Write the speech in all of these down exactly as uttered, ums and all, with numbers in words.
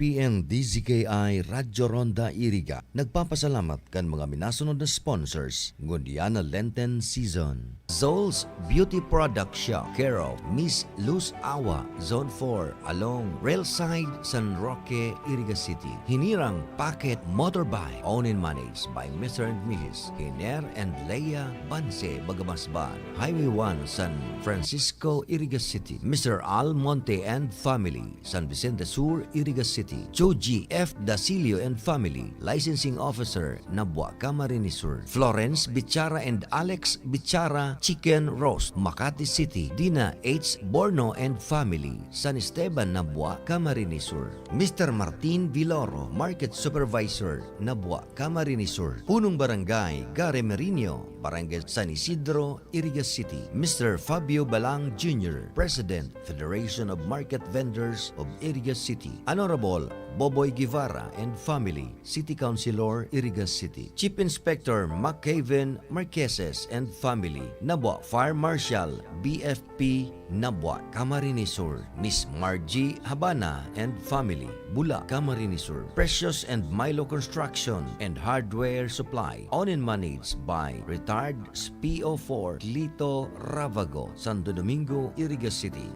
P N D Z K I Radyo Ronda Iriga nagpapasalamat kan mga minasunod na sponsors ngunyan na Lenten season. Zol's Beauty Product Shop, care of Miss Luz Awa, Zone four, along Railside, San Roque, Iriga City. Hinirang Packet Motorbike, owned and managed by Mister and Missus Hiner and Leia Banse Bagamasban, Highway one, San Francisco, Iriga City. Mister Al Monte and family, San Vicente Sur, Iriga City. Joji F Dasilio and family, licensing officer, Nabua, Camarines Sur. Florence Bichara and Alex Bichara, Chicken Roast, Makati City. Dina H Borno and family, San Esteban, Nabua, Camarines Sur. Mister Martin Viloro, Market Supervisor, Nabua, Camarines Sur. Punong Barangay, Gary Merino, Barangay San Isidro, Iriga City. Mister Fabio Balang Junior, President, Federation of Market Vendors of Iriga City. Honorable Boboy Guevara and family, City Councilor, Iriga City. Chief Inspector Macaven Marqueses and family, Nabua Fire Marshal, B F P, Nabua, Camarines Sur. Miss Margie Habana and family, Bula, Camarines Sur. Precious and Milo Construction and Hardware Supply, owned and managed by retired P O four Lito Ravago, Santo Domingo, Iriga City.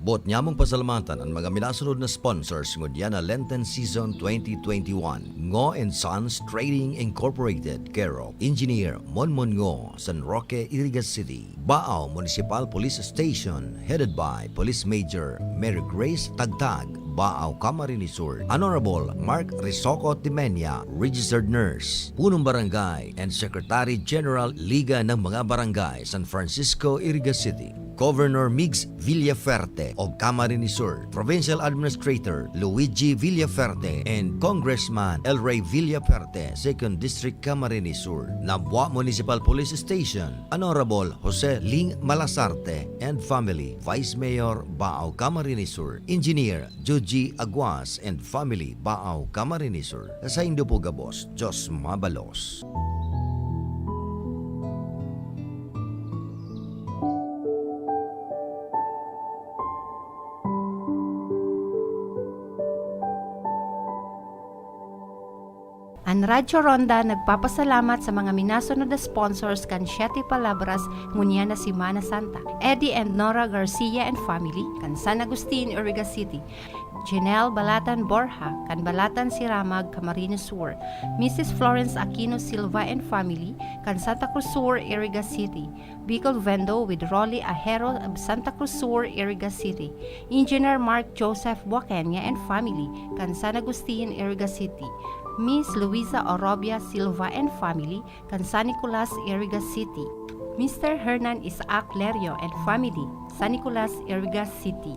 Boot nyamong pasalamatan an mga minasunod na sponsors ngunyan na Lenten Season twenty twenty-one. Ngo and Sons Trading Incorporated, care of Engineer Monmon Ngo, San Roque, Iriga City. Baao Municipal Police Station, headed by Police Major Mary Grace Tagtag, Baao, Camarines Sur. Honorable Mark Risoco Timenia, Registered Nurse, Punong Barangay and Secretary General, Liga ng mga Barangay, San Francisco, Iriga City. Governor Migs Villafuerte of Camarines Sur, Provincial Administrator Luigi Villafuerte, and Congressman El Rey Villafuerte, Second District, Camarines Sur. Nabua Municipal Police Station, Honorable Jose Ling Malasarte and family, Vice Mayor, Baao, Camarines Sur. Engineer Joji Aguas and family, Baao, Camarines Sur. Saindo po gabos, Diyos mabalos. An Radyo Ronda nagpapasalamat sa mga minasunod na sponsors kan Siete Palabras ngunyan na Semana Santa: Eddie and Nora Garcia and family, kan San Agustin, Iriga City; Janelle Balatan Borja, kan Balatan Siramag, Camarines Sur; Missus Florence Aquino Silva and family, kan Santa Cruz Sur, Iriga City; Bicol Vendo with Rolly Ahero of Santa Cruz Sur, Iriga City; Engineer Mark Joseph Buakenya and family, kan San Agustin, Iriga City; Miss Luisa Orobia Silva and family, kan San Nicolas, Iriga City; Mister Hernan Isaac Lerio and family, San Nicolas, Iriga City.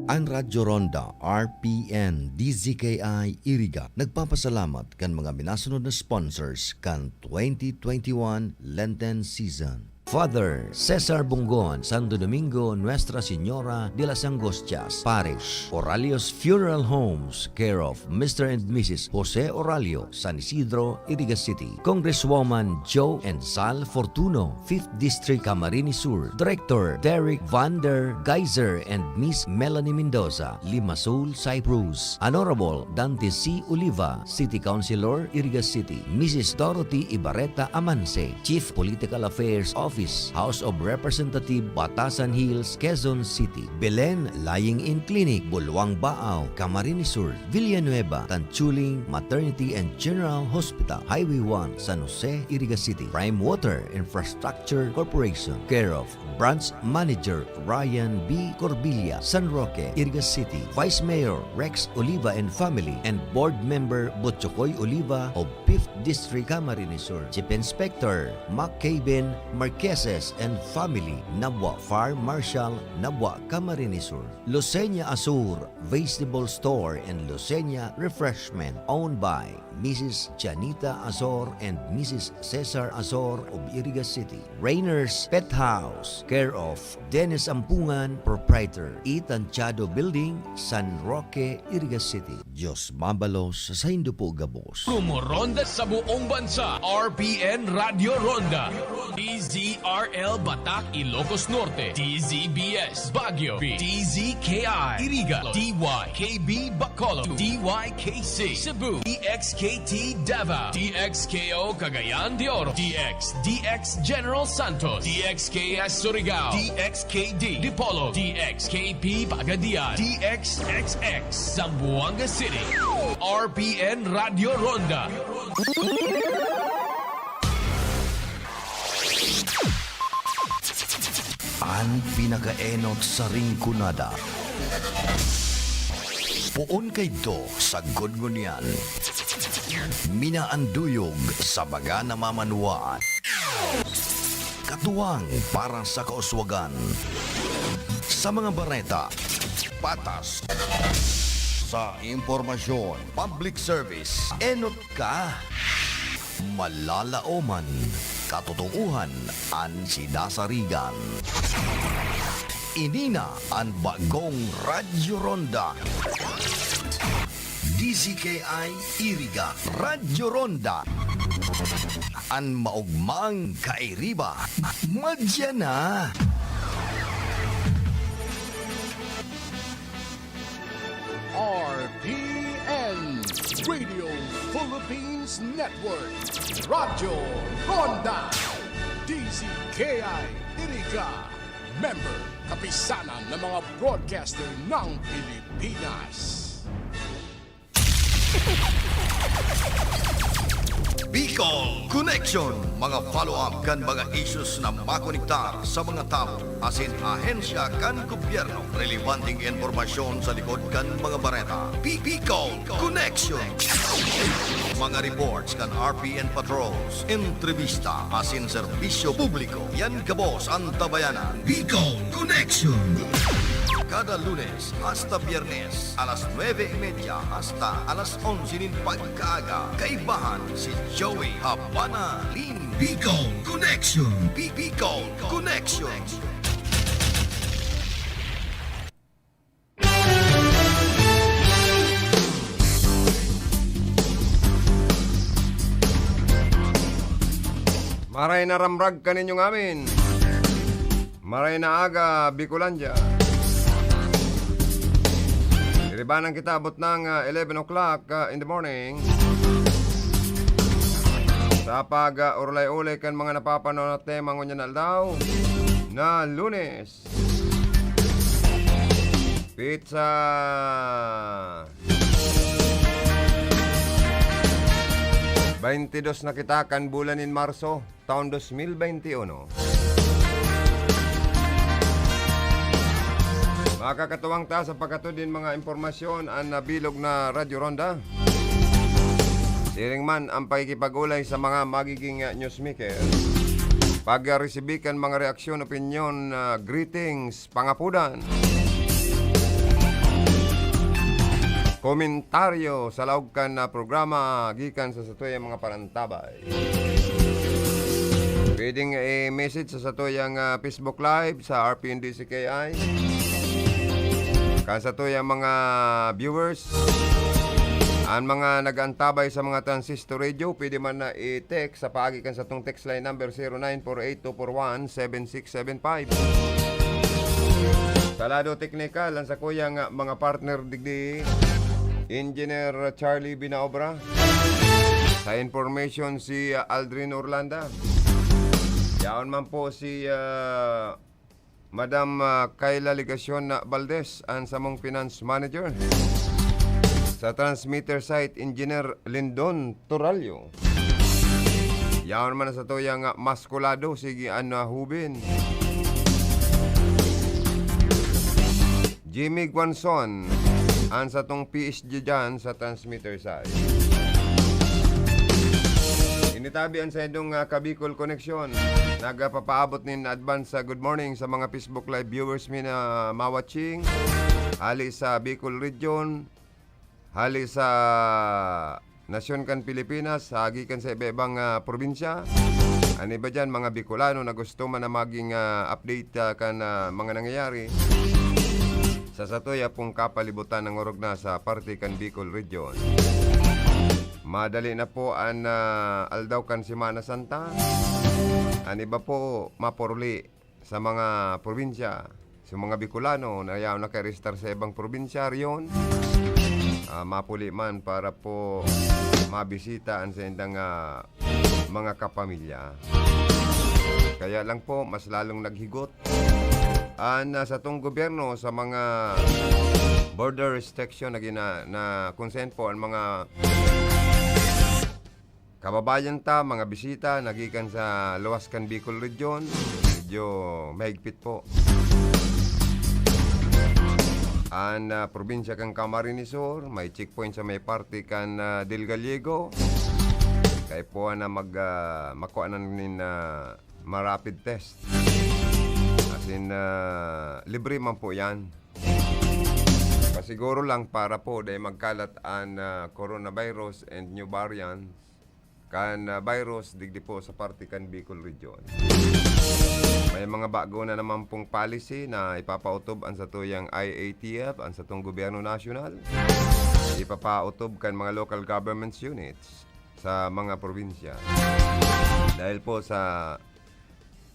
An Radyo Ronda, R P N, D Z K I, Iriga, nagpapasalamat kan mga minasunod na sponsors kan twenty twenty-one Lenten Season. Father Cesar Bungon, Santo Domingo, Nuestra Señora de las Angustias Parish, Oralio's Funeral Homes, care of Mister and Missus Jose Oralio, San Isidro, Iriga City. Congresswoman Jo and Sal Fortuno, Fifth District, Camarines Sur. Director Derek Vander Geyser and Miss Melanie Mendoza, Limasul, Cyprus. Honorable Dante C. Oliva, City Councilor, Iriga City. Missus Dorothy Ibarreta Amanse, Chief Political Affairs Office, House of Representative, Batasan Hills, Quezon City. Belen Lying-in Clinic, Bulwang Baao, Camarines Sur. Villanueva Tanchuling Maternity and General Hospital, Highway one, San Jose, Iriga City. Prime Water Infrastructure Corporation, care of Branch Manager Ryan B. Corbilla, San Roque, Iriga City. Vice Mayor Rex Oliva and family, and Board Member Butchokoy Oliva of Fifth District, Camarines Sur. Chief Inspector Mac Caben Marqueses and family, Nabua Fire Marshal, Nabua, Camarines Sur. Lucenia Azor Vegetable Store and Lucenia Refreshment, owned by Missus Janita Azor and Missus Cesar Azor of Iriga City. Rainer's Pet House, care of Dennis Ampungan, proprietor. Itanchado Building, San Roque, Iriga City. Diyos mabalos sa saindo po gabos. Kumoron Sa buong bansa, R P N Radyo Ronda, D Z R L Batak, Ilocos Norte, D Z B S Baguio, D Z K I Iriga, D Y K B Bacolod, D Y K C Cebu, D X K T Davao, D X K O Cagayan de Oro, D X D X General Santos, D X K S Surigao, D X K D Dipolog, D X K P Pagadian, D X X X Zamboanga City. R P N Radyo Ronda. An pinakaenot sa Rinconada. Poon kaidto sagkod ngunyan. Minaanduyog sa mga namamanwaan. Katuwang para sa kauswagan. Sa mga bareta, patas. Sa impormasyon, public service, enot ka. Malalaoman, katotoohan an sinasarigan. Ini na an bagong Radyo Ronda. D Z K I Iriga, Radyo Ronda. An maogmang kairiba, madya na. R P N, Radio Philippines Network, Radyo Ronda, D Z K I Iriga, member, kapisanan ng mga broadcaster ng Pilipinas. Bicol Connection, mga follow-up kan mga issues na makonektar sa mga tawo asin ahensya kan gobyerno. Relebanteng impormasyon sa likod kan mga bareta. Bi-, Bicol Connection. Mga reports kan R P N patrols, entrevista asin serbisyo publiko. Yan gabos an tabayanan. Bicol Connection. Kada Lunes hasta Biyernes, alas nuebe y media hasta alas onse nin pagkaaga. Kaibahan si Joey Habana Lin. Bicol Connection. Bi-, Bicol Connection. Maray na ramrag kaninyo ngamin. Maray na aga, Bicolandia. Diribanan kita abot ng, ah, eleven o'clock, ah, in the morning. Sa pag, ah, urulay-ulay kan mga napapanahon na tema ngunyan na aldaw na Lunes. Pizza. Baintidos na kita kan bulan nin Marso, taon dos mil bainti uno. Makakatuwang ta sa paghatod nin mga impormasyon an nabilog na Radyo Ronda. Siring man ang pakikipag-olay sa mga magiging, ah, newsmaker. Pag, ah, resibi kan mga reaksyon, opinyon, ah, greetings, pangapodan, komentaryo sa laog kan, ah, programa gikan sa satuyang mga parantabay. Pwedeng i-message sa satuyang, ah, Facebook Live sa R P N D C K I. Kan satuyang mga viewers, an mga nag-aantabay sa mga transistor radio, pwede man na i-text sa paagi kan satong text line number, zero nine four eight two four one seven six seven five. Sa lado teknikal, an sakuyang, ah, mga partner digdi, Engineer Charlie Binaobra. Sa information, si, ah, Aldrin Orlanda. Yaon man po si, ah, Madam, ah, Kayla Legacion Valdez, an samong finance manager. Sa transmitter site, Engineer Lindon Torallo. Yaon man na satuyang, ah, maskulado, sige, an, ah, hubin. Jimmy Guanzon, an satong P S G dyan sa transmitter side. Initabi an saindong, ah, Kabicol Connection. Nagpapaabot nin advance sa good morning sa mga Facebook Live viewers mi na mawatching. Hali sa Bicol Region, hali sa nasyon kan Pilipinas, sa gikan sa iba-ibang, ah, probinsya. An iba dyan, mga Bicolano na gusto man na maging, ah, update, ah, kan, ah, mga nangyayari sa satuya pong kapalibutan, nangorog na sa parte kan Bicol Region. Madali na po an, ah, aldaw kan Semana Santa. An iba po, mapuruli sa mga probinsya. Sa mga Bicolano na yaon nakarestar sa ibang probinsya, riyon, ah, mapuli man para po mabisita an saindang, ah, mga kapamilya. Kaya lang po, mas lalong naghigot an, ah, satong gobyerno sa mga border restriction na gina-, na kung saan po ang mga kababayan ta, mga bisita na gikan sa luwas kan Bicol Region, medyo mahigpit po. An, ah, probinsya kan Camarines Sur, may checkpoint sa may parte kan, ah, Del Gallego. Kaya po na mag, ah, makuha na nin, ah, ma-rapid test. As in, ah, libre man po yan. Pasiguro lang para po dahil magkalat an, ah, coronavirus and new variants kan, ah, virus digdi po sa parte kan Bicol Region. May mga bago na naman pong policy na ipapautob an satuyang I A T F, an satong gobyerno nasyonal. Ipapautob kan mga local governments units sa mga probinsya. Dahil po sa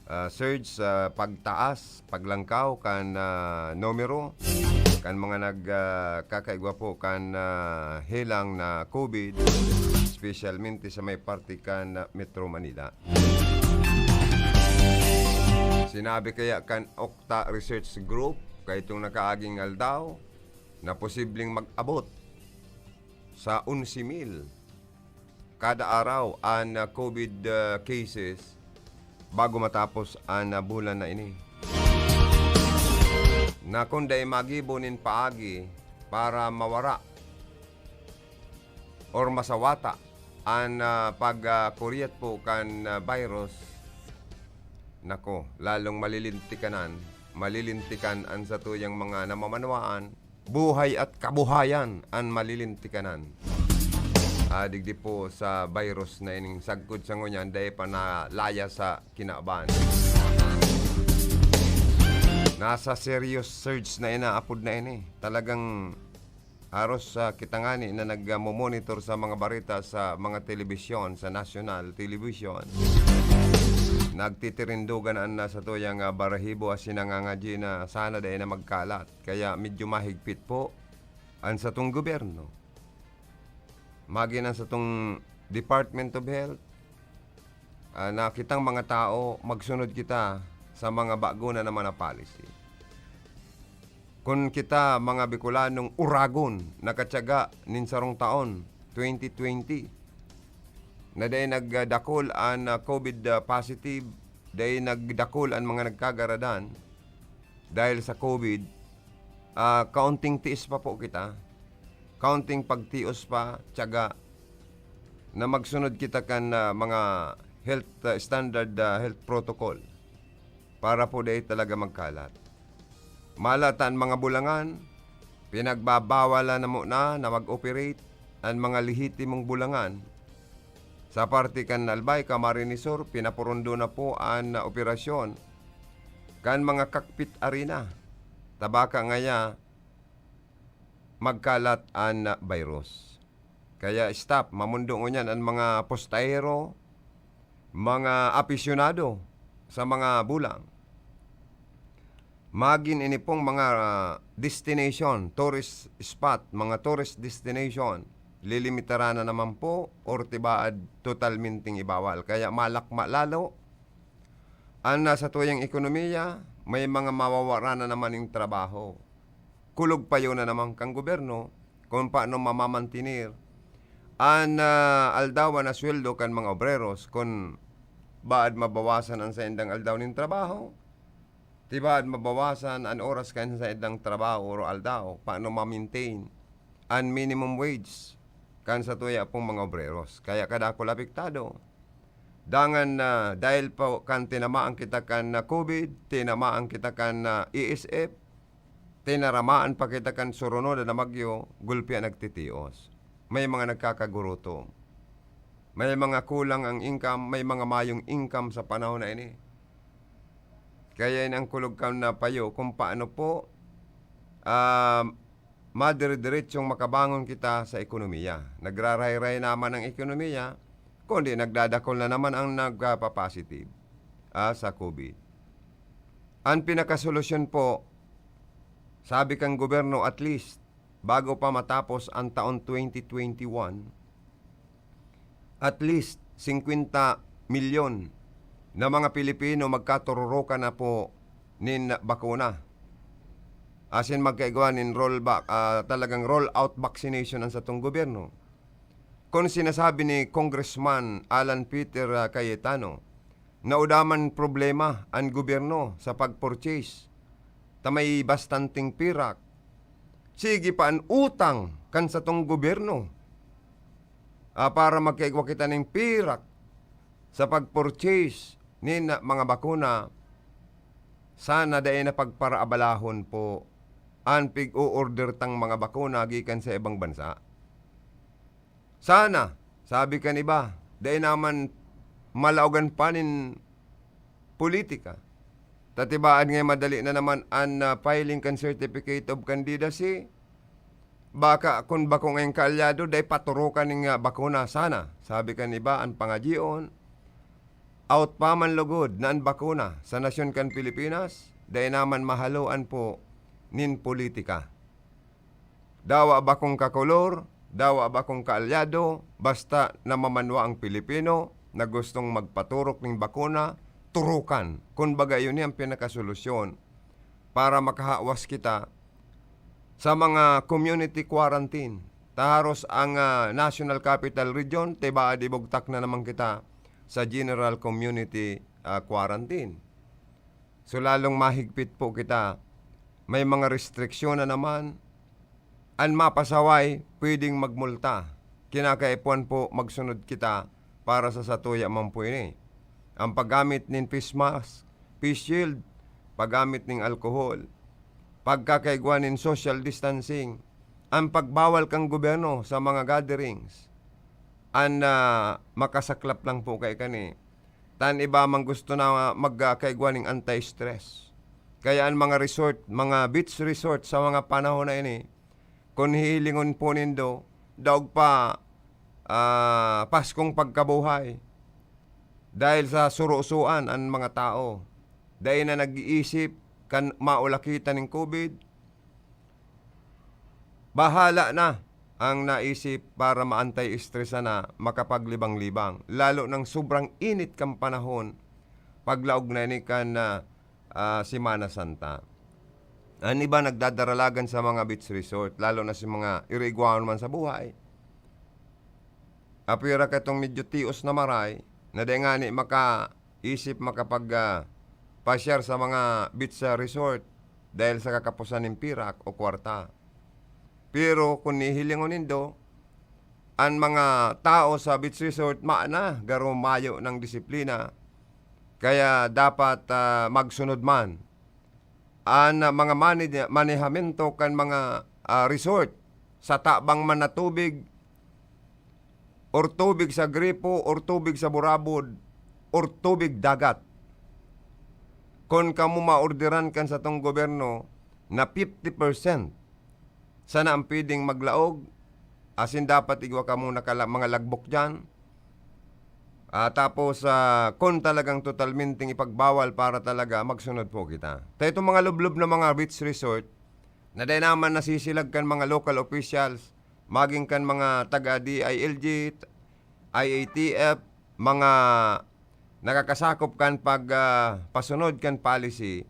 ah, surge sa pagtaas, paglangkaw kan, ah, numero kan mga nag, ah, kakaigwa po kan, ah, helang na COVID, specialmente sa may parte kan, ah, Metro Manila. Sinabi kaya kan Octa Research Group kaitong nakaaging aldaw na posibleng mag-abot sa onse mil kada araw an, ah, COVID, ah, cases bago matapos an, ah, bulan na ini. Na kun dai magibo nin paagi para mawara or masawata an, ah, pag, ah, kuryat po kan, ah, virus, nako, lalong malilintikanan, malilintikan an satuyang mga namamanwaan, buhay at kabuhayan an malilintikanan. Ah, digdi po sa virus na ining sagkod sa ngunyan, dai pa nalaya sa kinaban. Nasa serious surge na inaapod na ini. Talagang haros, ah, kita ngani na nagmo-monitor sa mga bareta sa mga telebisyon, sa national television. Nagtitirindugan an nasa tuyang, ah, barahibo asin nangangadyi na sana dai na magkalat. Kaya medyo mahigpit po an satong gobyerno. Magin an satong Department of Health, ah, na kitang mga tao, magsunod kita sa mga bago na naman na policy. Kun kita, mga Bicolanong uragon, nakatyaga nin sarong taon, twenty twenty, na dai nagdakul an, ah, COVID, ah, positive, dai nagdakul an mga nagkagaradan dahil sa COVID, ah, kaunting tiis pa po kita. Kaunting pagtios pa, tiyaga, na magsunod kita kan, ah, mga health, ah, standard, ah, health protocol para po dai talaga magkalat. Mala ta an mga bulangan, pinagbabawalan na muna na mag-operate an mga lehitimong bulangan. Sa parte kan Albay, Camarines Sur, pinapurundo na po an operasyon kan mga kakpit arena. Tabaka ngaya magkalat an virus. Kaya stop, mamundo ngunyan an mga postahero, mga apisyonado sa mga bulang. Magin ini pong mga, ah, destination, tourist spot, mga tourist destination, lilimitaran na naman po or tibaad totalmenteng ibawal. Kaya malakma lalo an nasa tuyang ekonomiya, may mga mawawara na naman ning trabaho. Kulog payo na naman kan gobyerno kung paano mamamantener an, ah, aldawan na sweldo kan mga obreros, kun baad mabawasan an saindang aldaw nin trabaho, tibaad mabawasan an oras kan saindang trabaho or aldaw, paano ma-maintain an minimum wage kan satuya pong mga obreros. Kaya kadakul apektado. Dangan na dahil pa kan tinamaan kita kan na COVID, tinamaan kita kan na E S F, tinaramaan pa kita kan surunod na bagyo, gulpi an nagtitios. May mga nagkakagurutom. May mga kulang ang income, may mga mayong income sa panahon na ini. Kaya ini ang kulog kan na payo kung paano po, ah, madire-diretsong makabangon kita sa ekonomiya. Nagrarahay-rahay naman ang ekonomiya, kundi nagdadakol na naman ang nagpapapositive, ah, sa COVID. Ang pinakasolusyon po, sabi kan gobyerno, at least, bago pa matapos ang taon twenty twenty-one, at least singkwenta milyon na mga Pilipino magkatururukan na po nin bakuna. Asin magkaigwa nin rollback, ah, talagang roll out vaccination ang satong gobyerno. Kun sinasabi ni Congressman Alan Peter, ah, Cayetano, na uda man problema an gobyerno sa pag-purchase ta may bastanteng pirak, sige pa an utang kan satong gobyerno, ah, para magkaigwa kita nin pirak sa pag-purchase nin mga bakuna. Sana dai na pagparaabalahon po an pig-o-order tang mga bakuna gikan sa ibang bansa. Sana, sabi kan iba, dai naman malaogan pa nin politika. Ta tibaan nga madali na naman an, ah, filing kan Certificate of Candidacy. Baka kun bako ngayong kaalyado, dai paturukan ning, ah, bakuna. Sana, sabi kan iba, an pangadyion, out pa man lugod na an bakuna sa nasyon kan Pilipinas, dai naman mahaloan po nin politika. Dawa bakong kakolor, dawa bakong kaalyado, basta namamanwa ang Pilipino na gustong magpaturok ning bakuna, turukan. Kun baga, yun ang pinakasolusyon para makahawas kita sa mga community quarantine. Ta haros ang, ah, National Capital Region, tibaad ibugtak na naman kita sa general community, ah, quarantine. So, lalong mahigpit po kita. May mga restriksyon na naman. An mapasaway, pwedeng magmulta. Kinakaipuhan po, magsunod kita para sa satuya man po ini. Ang paggamit nin face mask, face shield, paggamit nin alcohol, pagkakaigwa nin social distancing, ang pagbawal kan gobyerno sa mga gatherings, an, ah, makasaklap lang po kay kani. Tan iba man gusto na mag, ah, kaigwa ning anti-stress. Kaya an mga resort, mga beach resort sa mga panahon na ini, kun hihilingon po nindo, daog pa, ah, Paskong pagkabuhay. Dahil sa surusuan an mga tao, dai na nag-iisip kan maulakitan ning COVID. Bahala na ang naisip para maantay-estresa na makapaglibang-libang, lalo nang sobrang init kan panahon paglaog na ini kan, ah, ah, Semana Santa. An iba nagdadaralagan sa mga beach resort, lalo na sa mga irigwahon man sa buhay. Apira ka itong medyo tios na maray, na dai ngani makaisip makapag, ah, pasyar sa mga beach, ah, resort dahil sa kakapusan nin pirak o kwarta. Pero kun hihilingon nindo, an mga tao sa beach resort mayo na, garo mayo ng disiplina. Kaya dapat, ah, magsunod man an, ah, mga manage-, manehamento kan mga, ah, resort sa tabang man na tubig, or tubig sa gripo, or tubig sa burabod, or tubig dagat. Kun kamo maorderan kan satong gobyerno na fifty percent sana ang pwedeng maglaog, asin dapat igwa kamo nakala-, mga lagbok diyan. Ah, tapos, ah, kun talagang totalmenteng ipagbawal para talaga, magsunod po kita. Ta itong mga lublob na mga beach resort, na dai naman nasisilag kan mga local officials, magin kan mga taga D I L G, I A T F, mga nakakasakop kan pag, ah, pasunod kan policy,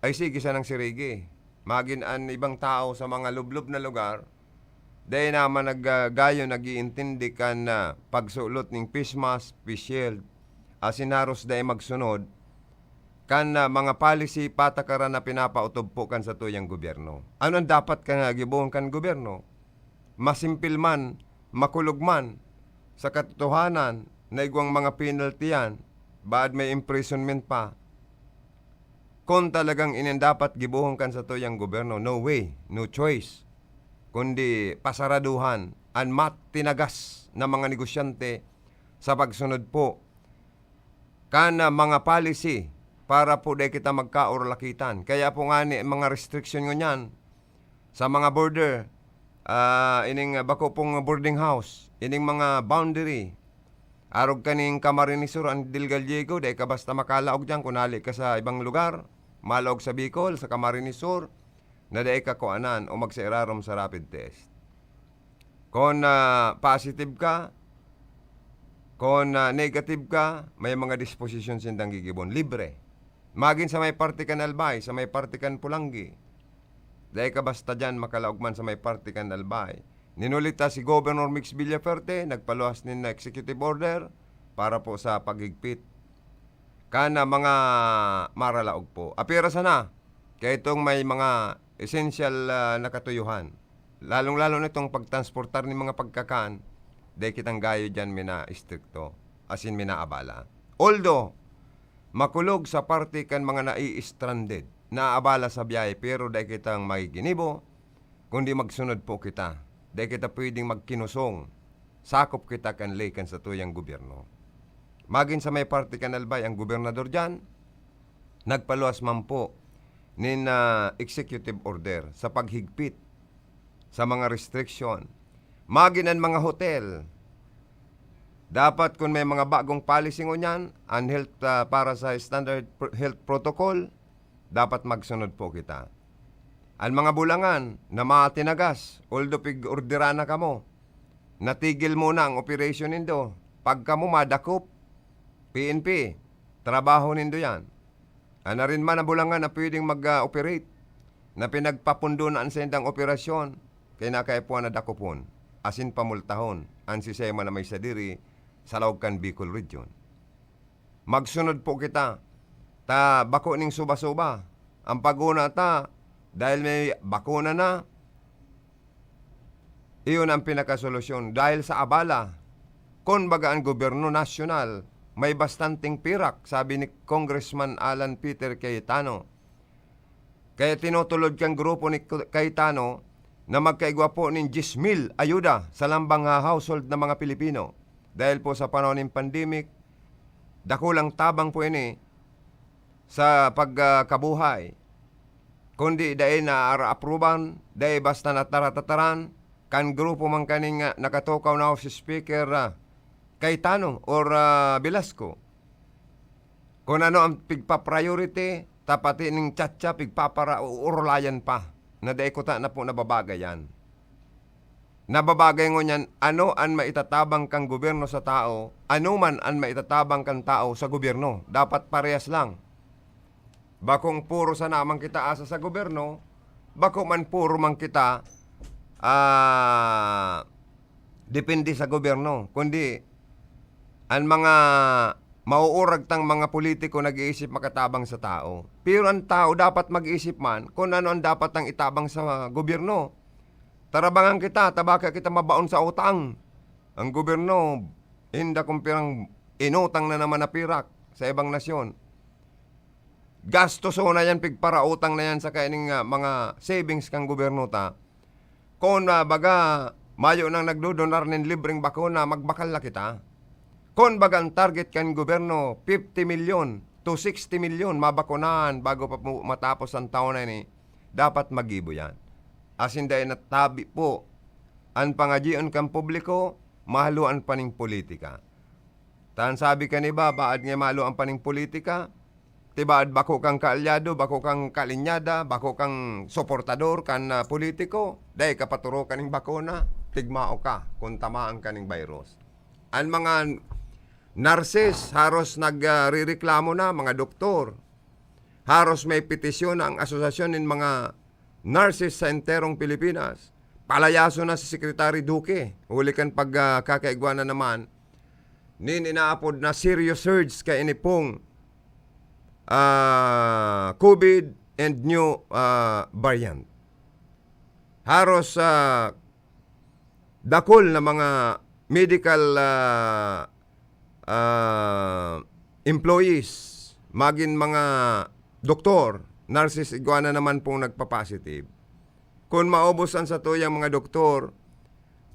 ay sige sanang sirigi. Magin an ibang tao sa mga lublob na lugar, dai naman nag-, ah, gayo nag-iintindi kan, ah, pagsulot ning face mask, face shield, asin haros dai magsunod kan, ah, mga policy, patakaran na pinapautubpo kan satuyang gobyerno. Ano an dapat kan, ah, gibohon kan gobyerno? Masimpil man, makulog man, sa katotohanan na igwang mga penalty yan, baad may imprisonment pa. Kun talagang ini an dapat gibohon kan satuyang gobyerno, no way, no choice, kundi pasaraduhan an matinagas na mga negosyante sa pagsunod po kan, ah, mga policy para po dai kita magkaurlakitan. Kaya po ngani, mga restriction ngunyan sa mga border, ah, ining, ah, bako pong boarding house, ining mga boundary. Arog kaning Camarines Sur, Andel Gallego, dai ka basta makalaog diyan kun hali ka sa ibang lugar, malaog sa Bicol, sa Camarines Sur, na dai ka kuanan o magsairarom sa rapid test. Kon, ah, positive ka, kon, ah, negative ka, may mga disposisyon sindang gigibon, libre. Magin sa may parte kan Albay, sa may parte kan Polangui. Dai ka basta diyan makalaog man sa may parte kan Albay. Ninulita si Governor Mix Villafuerte, nagpaluwas nin executive order para po sa paghigpit kan mga maralaog po. Apira sana, kaya itong may mga essential, ah, na katuyuhan. Lalong-lalo na itong pagtransportar nin mga pagkakan, dai kitang gayo diyan minaistrikto, asin minaabala. Although, makulog sa parte kan mga nai-stranded, naabala sa biyahe, pero dai kitang magiginibo, kundi magsunod po kita. Dai kita pwedeng magkinusong. Sakop kita kan ley kan satuyang gobyerno. Magin sa may parte kan Albay, ang gobernador diyan, nagpaluwas man po nin, ah, executive order sa paghigpit sa mga restriction. Magin an mga hotel, dapat kun may mga bagong policy ngunyan, an health, ah, para sa standard pr-, health protocol, dapat magsunod po kita. An mga bulangan na matinagas, although pig-orderan na kamo, natigil muna ang operation nindo. Pag kamo madakop, P N P, trabaho nindo yan. An arin man na bulangan na pwedeng mag, ah, operate, na pinagpapundo na an saindang operasyon, kaya nakaipuan na dakopon, asin pamultahon an sistema na may sadiri sa laog kan Bicol Region. Magsunod po kita, ta bako ning suba-suba. Ang paguna ta, dahil may bakuna na, iyon ang pinakasolusyon. Dahil sa abala, kun baga ang gobyerno nasyonal, may bastanteng pirak, sabi ni Congressman Alan Peter Cayetano. Kaya tinutulod kan grupo ni K-, Cayetano na magkaigwa po nin diyes mil ayuda sa lambang ha household na mga Pilipino. Dahil po sa panahon nin pandemic, dakulang tabang po ini sa pag, ah, kabuhay. Kundi dai naaapruban, dai basta natarataran, kan grupo man kaning, ah, nakatukaw na si Speaker, ah, Cayetano or, ah, Velasco. Kun ano ang pigpa-priority, ta pati ning tsatsa pigpapara-, uurulayan pa, na dai kuta na po nababagay yan. Nababagay ngunyan, ano an maitatabang kan gobyerno sa tao, ano man an maitatabang kan tao sa gobyerno. Dapat parehas lang. Bakong puro sana man kita asa sa gobyerno, bako man puro man kita, ah, depende sa gobyerno, kundi an mga mauurag tang mga politiko nag-iisip makatabang sa tao. Pero an tao dapat mag-isip man kun ano an dapat nang itabang sa gobyerno. Tarabangan kita, ta baka kita mabaon sa utang. Ang gobyerno, inda kung pirang inutang na naman na pirak sa ibang nasyon. Gastoson na yan, pigparautang na yan sa kaining, ah, mga savings kang gobyerno ta. Kun, ah, baga, mayo nang nagdodonar nin libreng bakuna, magbakal na kita. Kun baga ang target kan gobyerno, fifty milyon to sixty milyon mabakunahan bago pa po matapos ang taon na ini, dapat magibo yan. Asin dai natabi po an pangadyion kan publiko, mahaluan pa ning politika. Ta an sabi kan iba, baad nga mahaluan pa ning politika, ti baad bako kang kaalyado, bako kang kaalinyada, bako kang suportador kan, ah, politiko, dai ka paturokan ning bakuna, tigmao ka kun tamaan ka ning virus. An mga nurses, haros nag, ah, rereklamo na, mga doktor. Haros may petisyon na ang asosasyon nin mga nurses sa enterong Pilipinas. Palayason na si Secretary Duque, huli kan pag, ah, kakaigwa na naman nin inaapod na serious surge kaini pong, ah, COVID and new, ah, variant. Haros, ah, dakul na mga medical, ah, ah, employees, magin mga doktor, nurses, igwa na naman pong nagpa-positive. Kun maubos an satuyang mga doktor,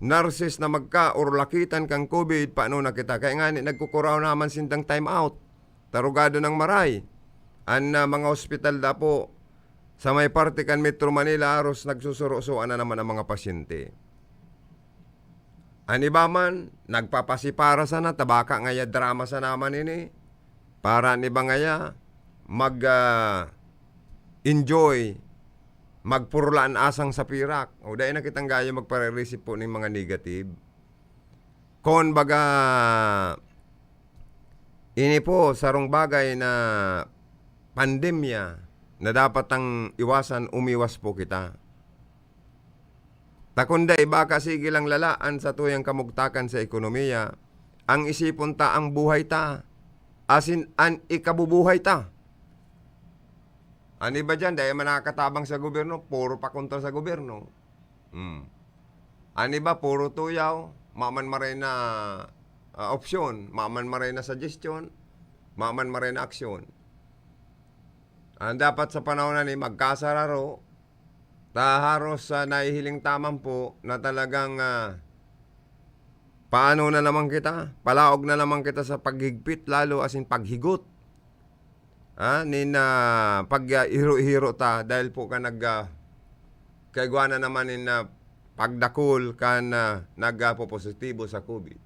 nurses na magka or lakitan kan COVID, paano na kita? Kaya ngani, nagkukuraw naman sindang time out. Tarugado ng maray. An, ah, mga ospital dapo, sa may parte kan Metro Manila, haros nagsusurusuan na naman ang mga pasyente. An iba man, nagpapasipara sana, ta baka ngaya drama sana man ini. Para an iba ngaya, mag, ah, enjoy, magpurula an asang sa pirak. O dai na kitang gayo magpare-receive po ning mga negative. Kon baga, ini po sarong bagay na pandemya na dapat tang iwasan, umiwas po kita. Ta kun dai, baka sige lang lala an satuyang kamugtakan sa ekonomiya, ang isipon ta ang buhay ta, asin an ikabubuhay ta. An iba diyan, dai man nakakatabang sa gobyerno, puro pa kontra sa gobyerno. Hmm. An iba, puro tuyaw, maman maray na, ah, opsyon, maman maray na suggestion, maman maray na aksyon. Ang dapat sa panahon na ni magkasararo, ta haros, ah, nahihiling ta man po na talagang, ah, paano na naman kita, palaog na naman kita sa paghigpit lalo asin paghigot. Ah, nin, ah, pag, ah, hiro-hiro ta dahil po kan nag, ah, kaigwa na naman nin, ah, pagdakul kan, ah, nagpopositibo sa COVID.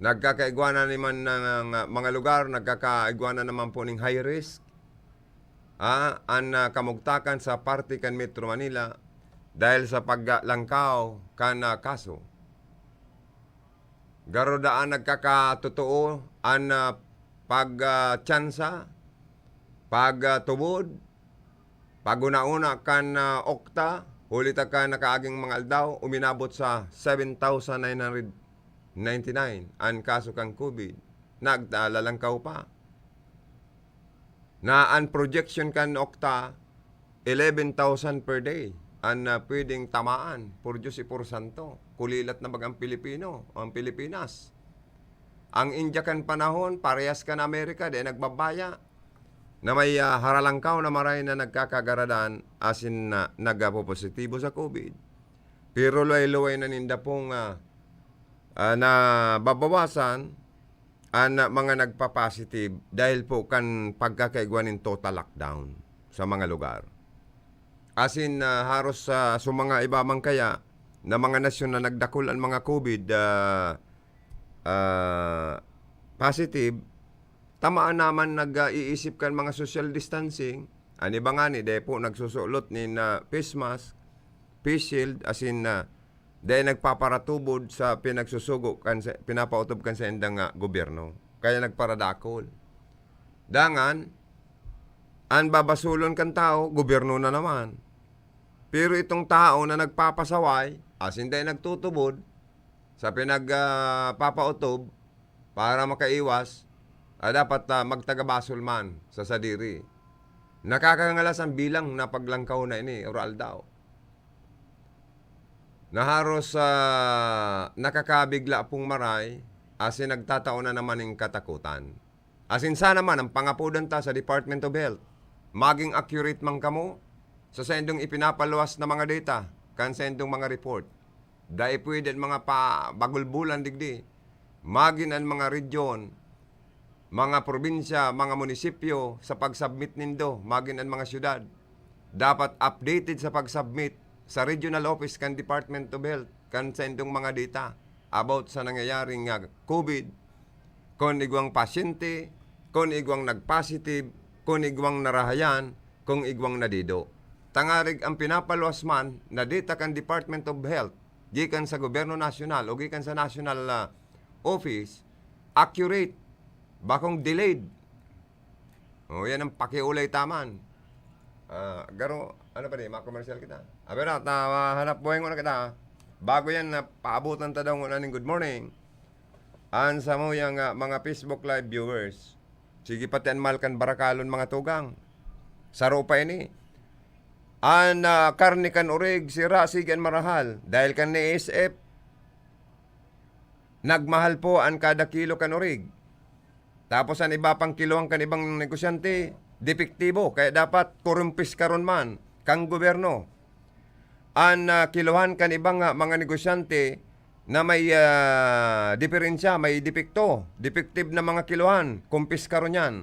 Nagkakaigwa na naman ng, ah, mga lugar, nagkakaigwa na naman po ning high risk, ah, an, ah, kamugtakan sa parte kan Metro Manila dahil sa paglangkaw kan, ah, kaso. Garo daan nagkakatotoo an, ah, pag, ah, tsansa, pag, ah, tubod, pag-una-una kan, ah, okta, huli ta kan nakaaging mga aldaw, uminabot sa seven thousand nine hundred ninety-nine an kaso kan COVID. Nagtalalangkaw pa. Na an projection kan okta, eleven thousand per day an, ah, pwedeng tamaan. Por Diyos y por Santo, kulilat na baga ang Pilipino, ang Pilipinas. Ang India kan panahon, parehas kan Amerika, dai nagbabaya. Na may, ah, haralangkaw na maray na nagkakagaradan, asin na nagpopositibo sa COVID. Pero luway-luway na ninda pong, ah, ah, nababawasan an, ah, mga nagpa-positive dahil po kan pagkakaigwa nin total lockdown sa mga lugar. Asin, ah, haros sa, sa mga iba man kaya na mga nasyon na nagdakul an mga COVID, ah, ah, positive, tamaan naman nag, ah, iisip kan mga social distancing. An iba ngani, dai po nagsusulot nin, ah, face mask, face shield, asin, ah, dai nagpaparatubod sa pinagsusugo kan sa, pinapautob kan saindang, ah, gobyerno. Kaya nagparadakul. Dangan, an babasulon kan tawo, gobyerno na naman. Pero itong tao na nagpapasaway, asin dai nagtutubod sa pinag, ah, papautob para makaiwas, ah, dapat, ah, magtagabasol man sa sadiri. Nakakangalas ang bilang na paglangkaw na ini, or aldaw. Na haros, ah, nakakabigla pong maray, asin nagtatao na naman nin katakutan. Asin sana man ang pangapodan ta sa Department of Health, maging accurate man kamo sa saindong ipinapaluwas na mga data kan saindong mga report. Dai pwede an mga pabagulbulan digdi. Magin an mga rehiyon, mga probinsya, mga munisipyo sa pag-submit nindo, magin an mga syudad. Dapat updated sa pag-submit sa regional office kan Department of Health kan saindong mga data about sa nangyayaring, ah, COVID, kun igwang pasyente, kun igwang nag-positive, kun igwang narahayan, kun igwang nadido. Tangarig ang pinapaluwas man na data kan Department of Health gikan sa gobyerno nasyonal o gikan sa national, ah, office, accurate, bakong delayed. O, yan ang pakiulay ta man. Ah, garo, ano pa di, mga komersyal kita. Abi na, ta, hanap buhay nguna kita, ah. Bago yan, na paabutan ta daw nguna ning good morning. An samuyang, ah, mga Facebook Live viewers. Sige, pati an mahal kan barakalon, mga tugang. Saro pa ini. An, ah, karne kan orig, sira, sige an marahal. Dahil kan N S F, nagmahal po an kada kilo kan orig. Tapos an iba pang kilohan kan ibang negosyante, depektibo, kaya dapat kurumpiskaron man kan gobyerno. An, ah, kilohan kan ibang, ah, mga negosyante na may, ah, diferensya, may depekto, defective na mga kilohan, kumpiskaron yan.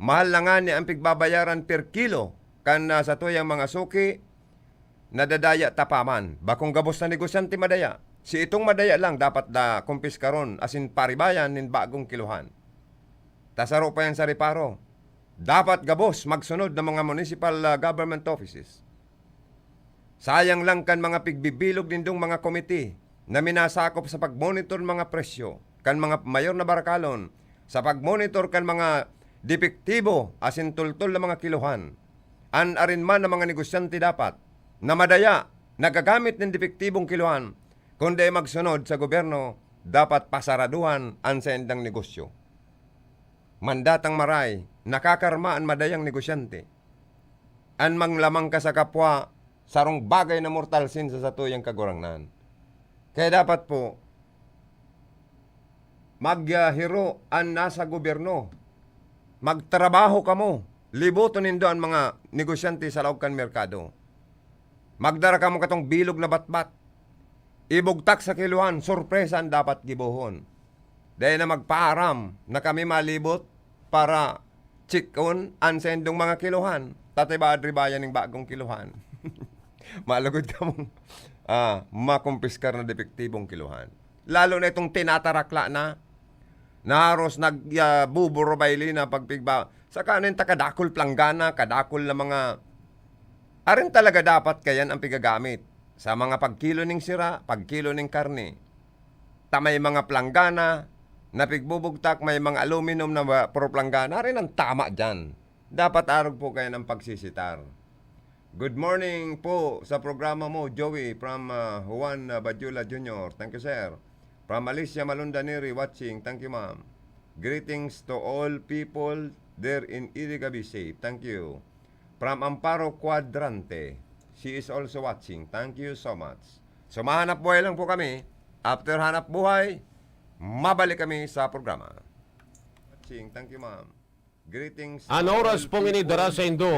Mahal na ngani an pigbabayaran per kilo kan, ah, satuyang mga suki, nadadaya ta pa man. Bakong gabos na negosyante madaya. Si itong madaya lang dapat da kumpiskaron asin paribayan nin bagong kiluhan. Ta saro pa yan sa reparo. Dapat gabos magsunod ng mga municipal, ah, government offices. Sayang lang kan mga pigbibilog nindong mga komite na minasakop sa pagmonitor mga presyo kan mga mayor na barakalon, sa pagmonitor kan mga depektibo asin tultol na mga kiluhan. An arin man na mga negosyante dapat na madaya nagagamit nin depektibong kiluhan, kundi magsunod sa gobyerno, dapat pasaraduhan an saindang negosyo. Mandatang maray, nakakarma an madayang negosyante. An manglamang ka sa kapwa, sarong bagay na mortal sin sa satuyang Kagurangnan. Kaya dapat po, maghiro an nasa gobyerno. Magtrabaho kamo. Liboton nindo an mga negosyante sa laog kan merkado. Magdara kamo katong bilog na batbat. Ibugtak sa kiluhan, sorpresa an dapat gibohon. Dai na magpaaram na kami malibot para chikon an saindong mga kiluhan. Tatay ba adribayan ning bagong kiluhan? Malugod kamong, ah, makumpiskar na depektibong kiluhan. Lalo na itong tinatarakla na, na haros nag, ah, buburubayli na pagpigba-, saka ano yung takadakol planggana, kadakol na mga, arin talaga dapat kayan ang pigagamit sa mga pagkilo ning sira, pagkilo ning karne. Ta may mga planggana na pigbubugtak, may mga aluminum na ba, puro planggana, arin ang tama dyan. Dapat arog po kayan ang pagsisitar. Good morning po sa programa mo, Joey, from, ah, Juan, ah, Badyola Junior. Thank you, sir. From Alicia Malunda Neri watching. Thank you, ma'am. Greetings to all people there in Iriga. Be safe. Thank you. From Amparo Cuadrante. She is also watching. Thank you so much. So, mahanap buhay lang po kami. After hanap buhay, mabalik kami sa programa. Watching. Thank you, ma'am. Greetings. An oras pong ini dara sa indo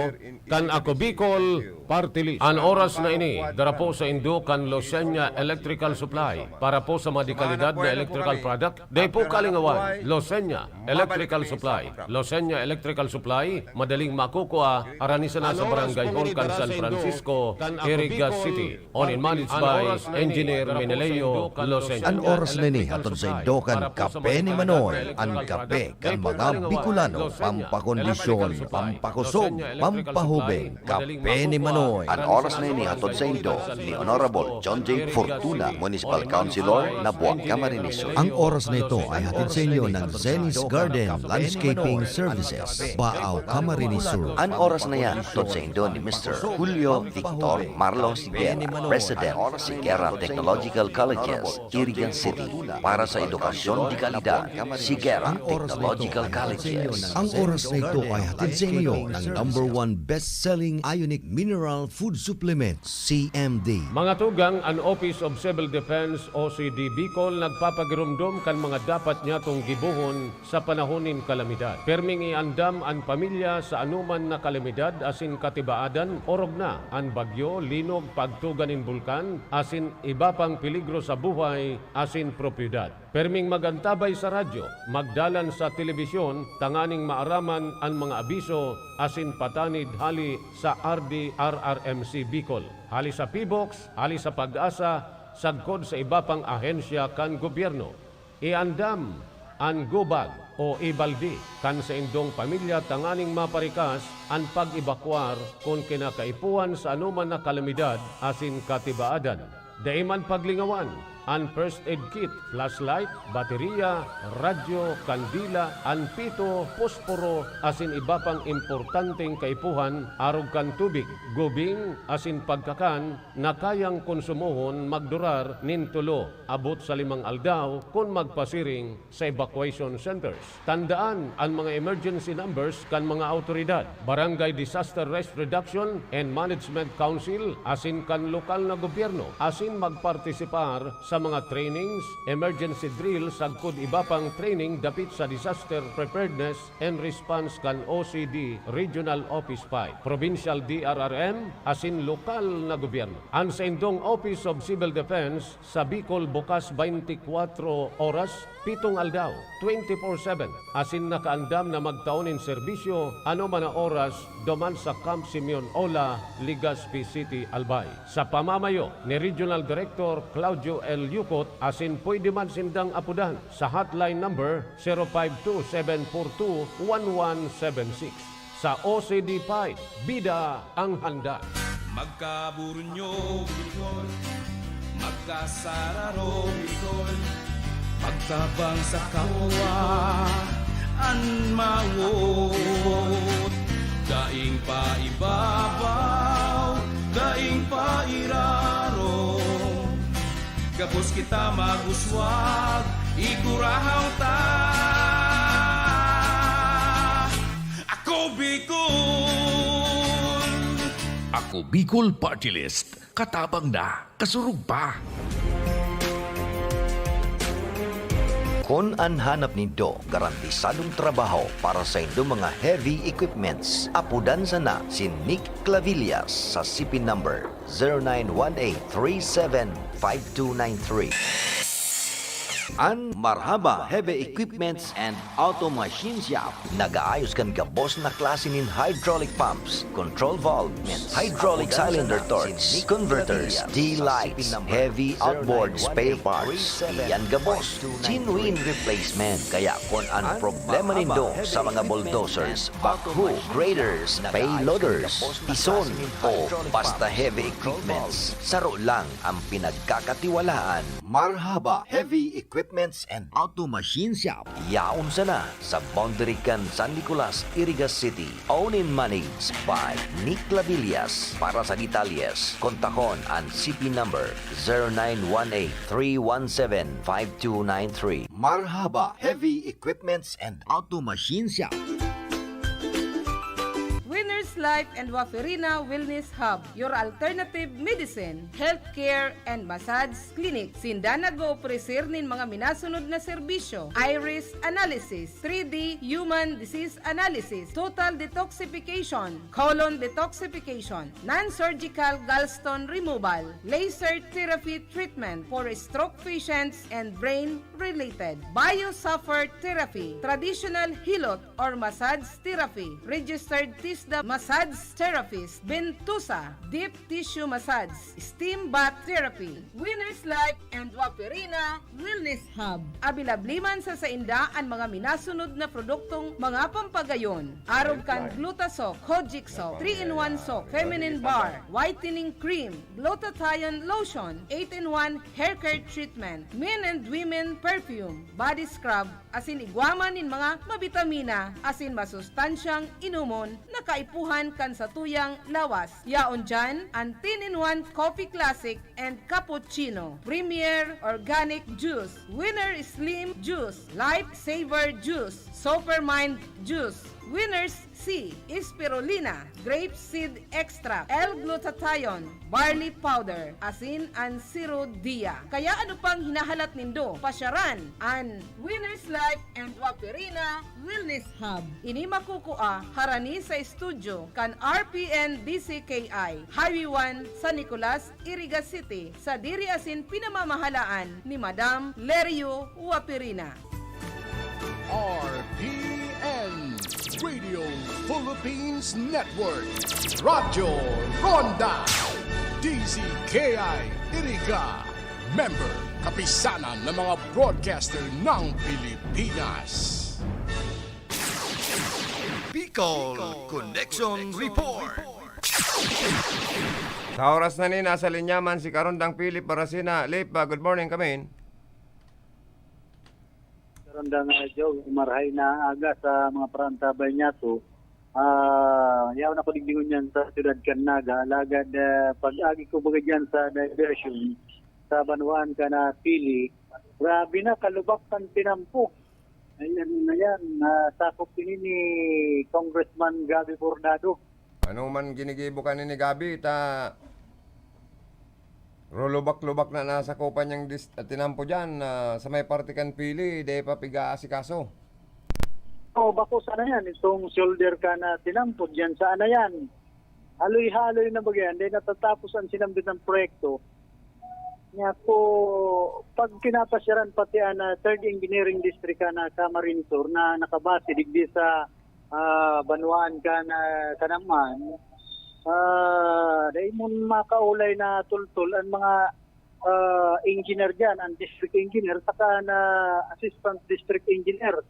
kan Ako Bicol Party List. An oras na ini dara po sa indo kan Losenya Electrical Supply. Para po sa mga dekalidad na electrical product, dai po kalingawan. Losenya Electrical Supply. Losenya Electrical Supply, madaling makukua, harani sana sa Barangay Hall kan San Francisco, Iriga City. Owned and managed by Engineer Meneleo Losenya. An oras na ini hatod sa indo kan Kape ni Manoy, an kape kan mga Bicolano, pampakondisyon, pampakusog, pampahubing. Kape ni Manoy. An oras na ini hatod sa indo ni Honorable John J Fortuna, Municipal Councilor, Nabua, Camarines Sur. Ang oras na ito ay hatid sa inyo ng Zenny's Garden Landscaping Services, Baao, Camarines Sur. An oras na yan hatod sa indo ni Mister Julio Victor Marlos Higuera, President, Higuera Technological Colleges, Iriga City, para sa edukasyon de kalidad. Higuera Technological Colleges. Ang oras na ito ay hatid sa inyo ng number one best-selling ionic mineral food supplement, C M D. Mga tugang, an Office of Civil Defense, O C D Bicol, nagpapagiromdom kan mga dapat nyatong gibohon sa panahon nin kalamidad. Pirming iandam an pamilya sa anoman na kalamidad asin katibaadan, orog na an bagyo, linog, pagtuga nin bulkan, asin iba pang peligro sa buhay asin propiedad. Pirming mag-antabay sa radyo, magdalan sa telebisyon, tanganing maaraman an mga abiso asin patanid hali sa R D R R M C Bicol, hali sa PHIVOLCS, hali sa PAGASA, sagkod sa iba pang ahensya kan gobyerno. Iandam an gubag o ibalde kan saindong pamilya tanganing maparikas an pag-ebakuar kun kinakaipuhan sa anoman na kalamidad asin katibaadan. Dai man paglingawan an first aid kit, flashlight, bateriya, radyo, kandila, an pito, posporo, asin iba pang importanteng kaipuhan arog kan tubig, gubing, asin pagkakan na kayang konsumohon magdurar nin tulo abot sa limang aldaw kun magpasiring sa evacuation centers. Tandaan an mga emergency numbers kan mga awtoridad, Barangay Disaster Risk Reduction and Management Council asin kan lokal na gobyerno, asin magpartisipar sa mga trainings, emergency drill sagkod iba pang training dapit sa disaster preparedness and response kan O C D Regional Office five, Provincial D R R M, asin lokal na gobyerno. An saindong Office of Civil Defense sa Bicol bukas twenty-four oras, pitong aldaw, twenty-four seven, asin nakaandam na magtao nin serbisyo anoman na oras duman sa Camp Simeon Ola, Legazpi City, Albay, sa pamamayo ni Regional Director Claudio L. Yukot, asin pwede man sindang apodan sa hotline number zero five two seven four two one one seven six. Sa O C D Pie, bida ang handa. Magkaburunyo, Bicol. Magkasararo, Bicol. Magtabang sa kapwa, an mawot. Daing paibabaw, daing pairarom. Gabos kita mag-uswag, igurahang ta. Ako Bicol! Ako Bicol Party List. Katabang na, kasurog pa. Kun an hanap nindo garantisadong trabaho para sa indong mga heavy equipments, apodan sana si Nick Clavillas sa C P number zero nine one eight three seven five two nine three. An Marhaba Heavy Equipments and Auto Machine Shop nag-aayos kan gabos na klase nin hydraulic pumps, control valves, hydraulic cylinder torques, converters, D-lights, heavy outboard spare parts. Iyan gabos, genuine replacement. Kaya kun an problema nindo sa mga bulldozers, backhoe, graders, payloaders, tison, o basta heavy equipments, saro lang ang pinagkakatiwalaan. Marhaba Heavy Equipments and Auto Machine Shop. Yaon sana sa boundary kan San Nicolas, Iriga City. Owned and managed by Nick Clavillas. Para sa detalyes, kontakon an C P number zero nine one eight three one seven five two nine three. Marhaba Heavy Equipments and Auto Machine Shop. Winners Life and Waferina Wellness Hub, your alternative medicine, healthcare, and massage clinic. Sinda nag-oofrecer nin mga minasunod na serbisyo: iris analysis, three D human disease analysis, total detoxification, colon detoxification, non-surgical gallstone removal, laser therapy treatment for stroke patients and brain-related, biosapher therapy, traditional hilot or massage therapy, registered TISDA massage therapist, ventosa, deep tissue massage, steam bath therapy. Winners Life and Waperina Wellness Hub. Abilabli man sa sainda an mga minasunod na produktong mga pampagayon. Arog kan Gluta Soak, Kojic Soak, three-in-one Soak, Feminine Bar, Whitening Cream, Glutathione Lotion, eight-in-one Hair Care Treatment, Men and Women Perfume, Body Scrub, asin igwa man nin mga mabitamina asin masustansyang inomon na kaipuhan kan satuyang lawas. Yaon diyan an ten-in-one Coffee Classic and Cappuccino, Premier Organic Juice, Winner Slim Juice, Life Saver Juice, Supermind Juice, Winner's C, Spirulina, Grape Seed Extract, L-Glutathione, Barley Powder, asin an Siro Dia. Kaya ano pang hinahalat nindo? Pasyaran an Winner's Life and Waperina Wellness Hub. Ini makukua harani sa estudyo kan R P N D C K I, Highway one, San Nicolas, Iriga City, sadiri asin pinamamahalaan ni Madam Lerio Waperina. R P N, Radio Philippines Network, Radyo Ronda, D Z K I Iriga, member, Kapisanan ng mga Broadcaster ng Pilipinas. Bicol Connection Report. Sa oras na ni, nasa linya man si Karondang Philip Barasina. Lip, ah, good morning, kamin. Karondang, ah, Joe, marahay na aga sa mga parantabay niya. So, ah, yaon ako digdi ngunyan sa siyudad kan Naga. Alagad, ah, pag-agi ko baga dyan sa diversion, sa banwaan kan Pili, grabe na, kalubak kan tinampo. Ayan na yan, ah, sakop ini ni Congressman Gabby Bordado. Ano man ginigibo ka ni Gabby, ta rulubak-lubak na nasakupan niyang dis-, tinampo dyan, ah, sa may parte kan Pili, di pa pig-aasikaso. Oh, bako sana yan, itong shoulder kan tinampo dyan sa Anayan. Haloy-haloy na baga yan, di natatapos ang sinambit ng proyekto. Nga po, pag pinapasyaran pati ang, ah, Third Engineering District, ah, na Camarines Sur na nakabase digdi sa, ah, banwaan kan, ah, Canaman, ah, dai mo makaulay na tultol ang mga ah, engineer diyan, ang district engineer, saka na assistant district engineer.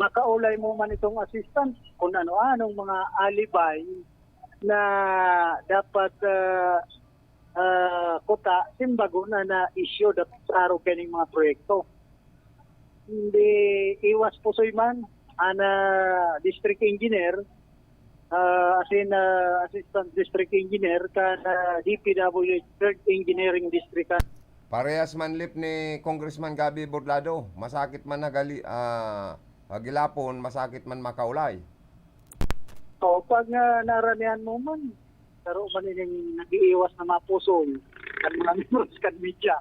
Makaulay mo man itong assistant kung ano-anong mga alibay na dapat, ah, ah, kuta, simbago na na-issue dapat sa araw kaning mga proyekto. Hindi iwas pusoy man, ana district engineer, ah, as in, ah, assistant district engineer kan, ah, D P W H third Engineering District. Parehas man lip ni Congressman Gabby Bordado, masakit man hagali-, ah, hagilapon, masakit man makaulay. O, pag, ah, naranihan mo man, saro man ining nag-iiwas na mapusoy kan mga membros kan media.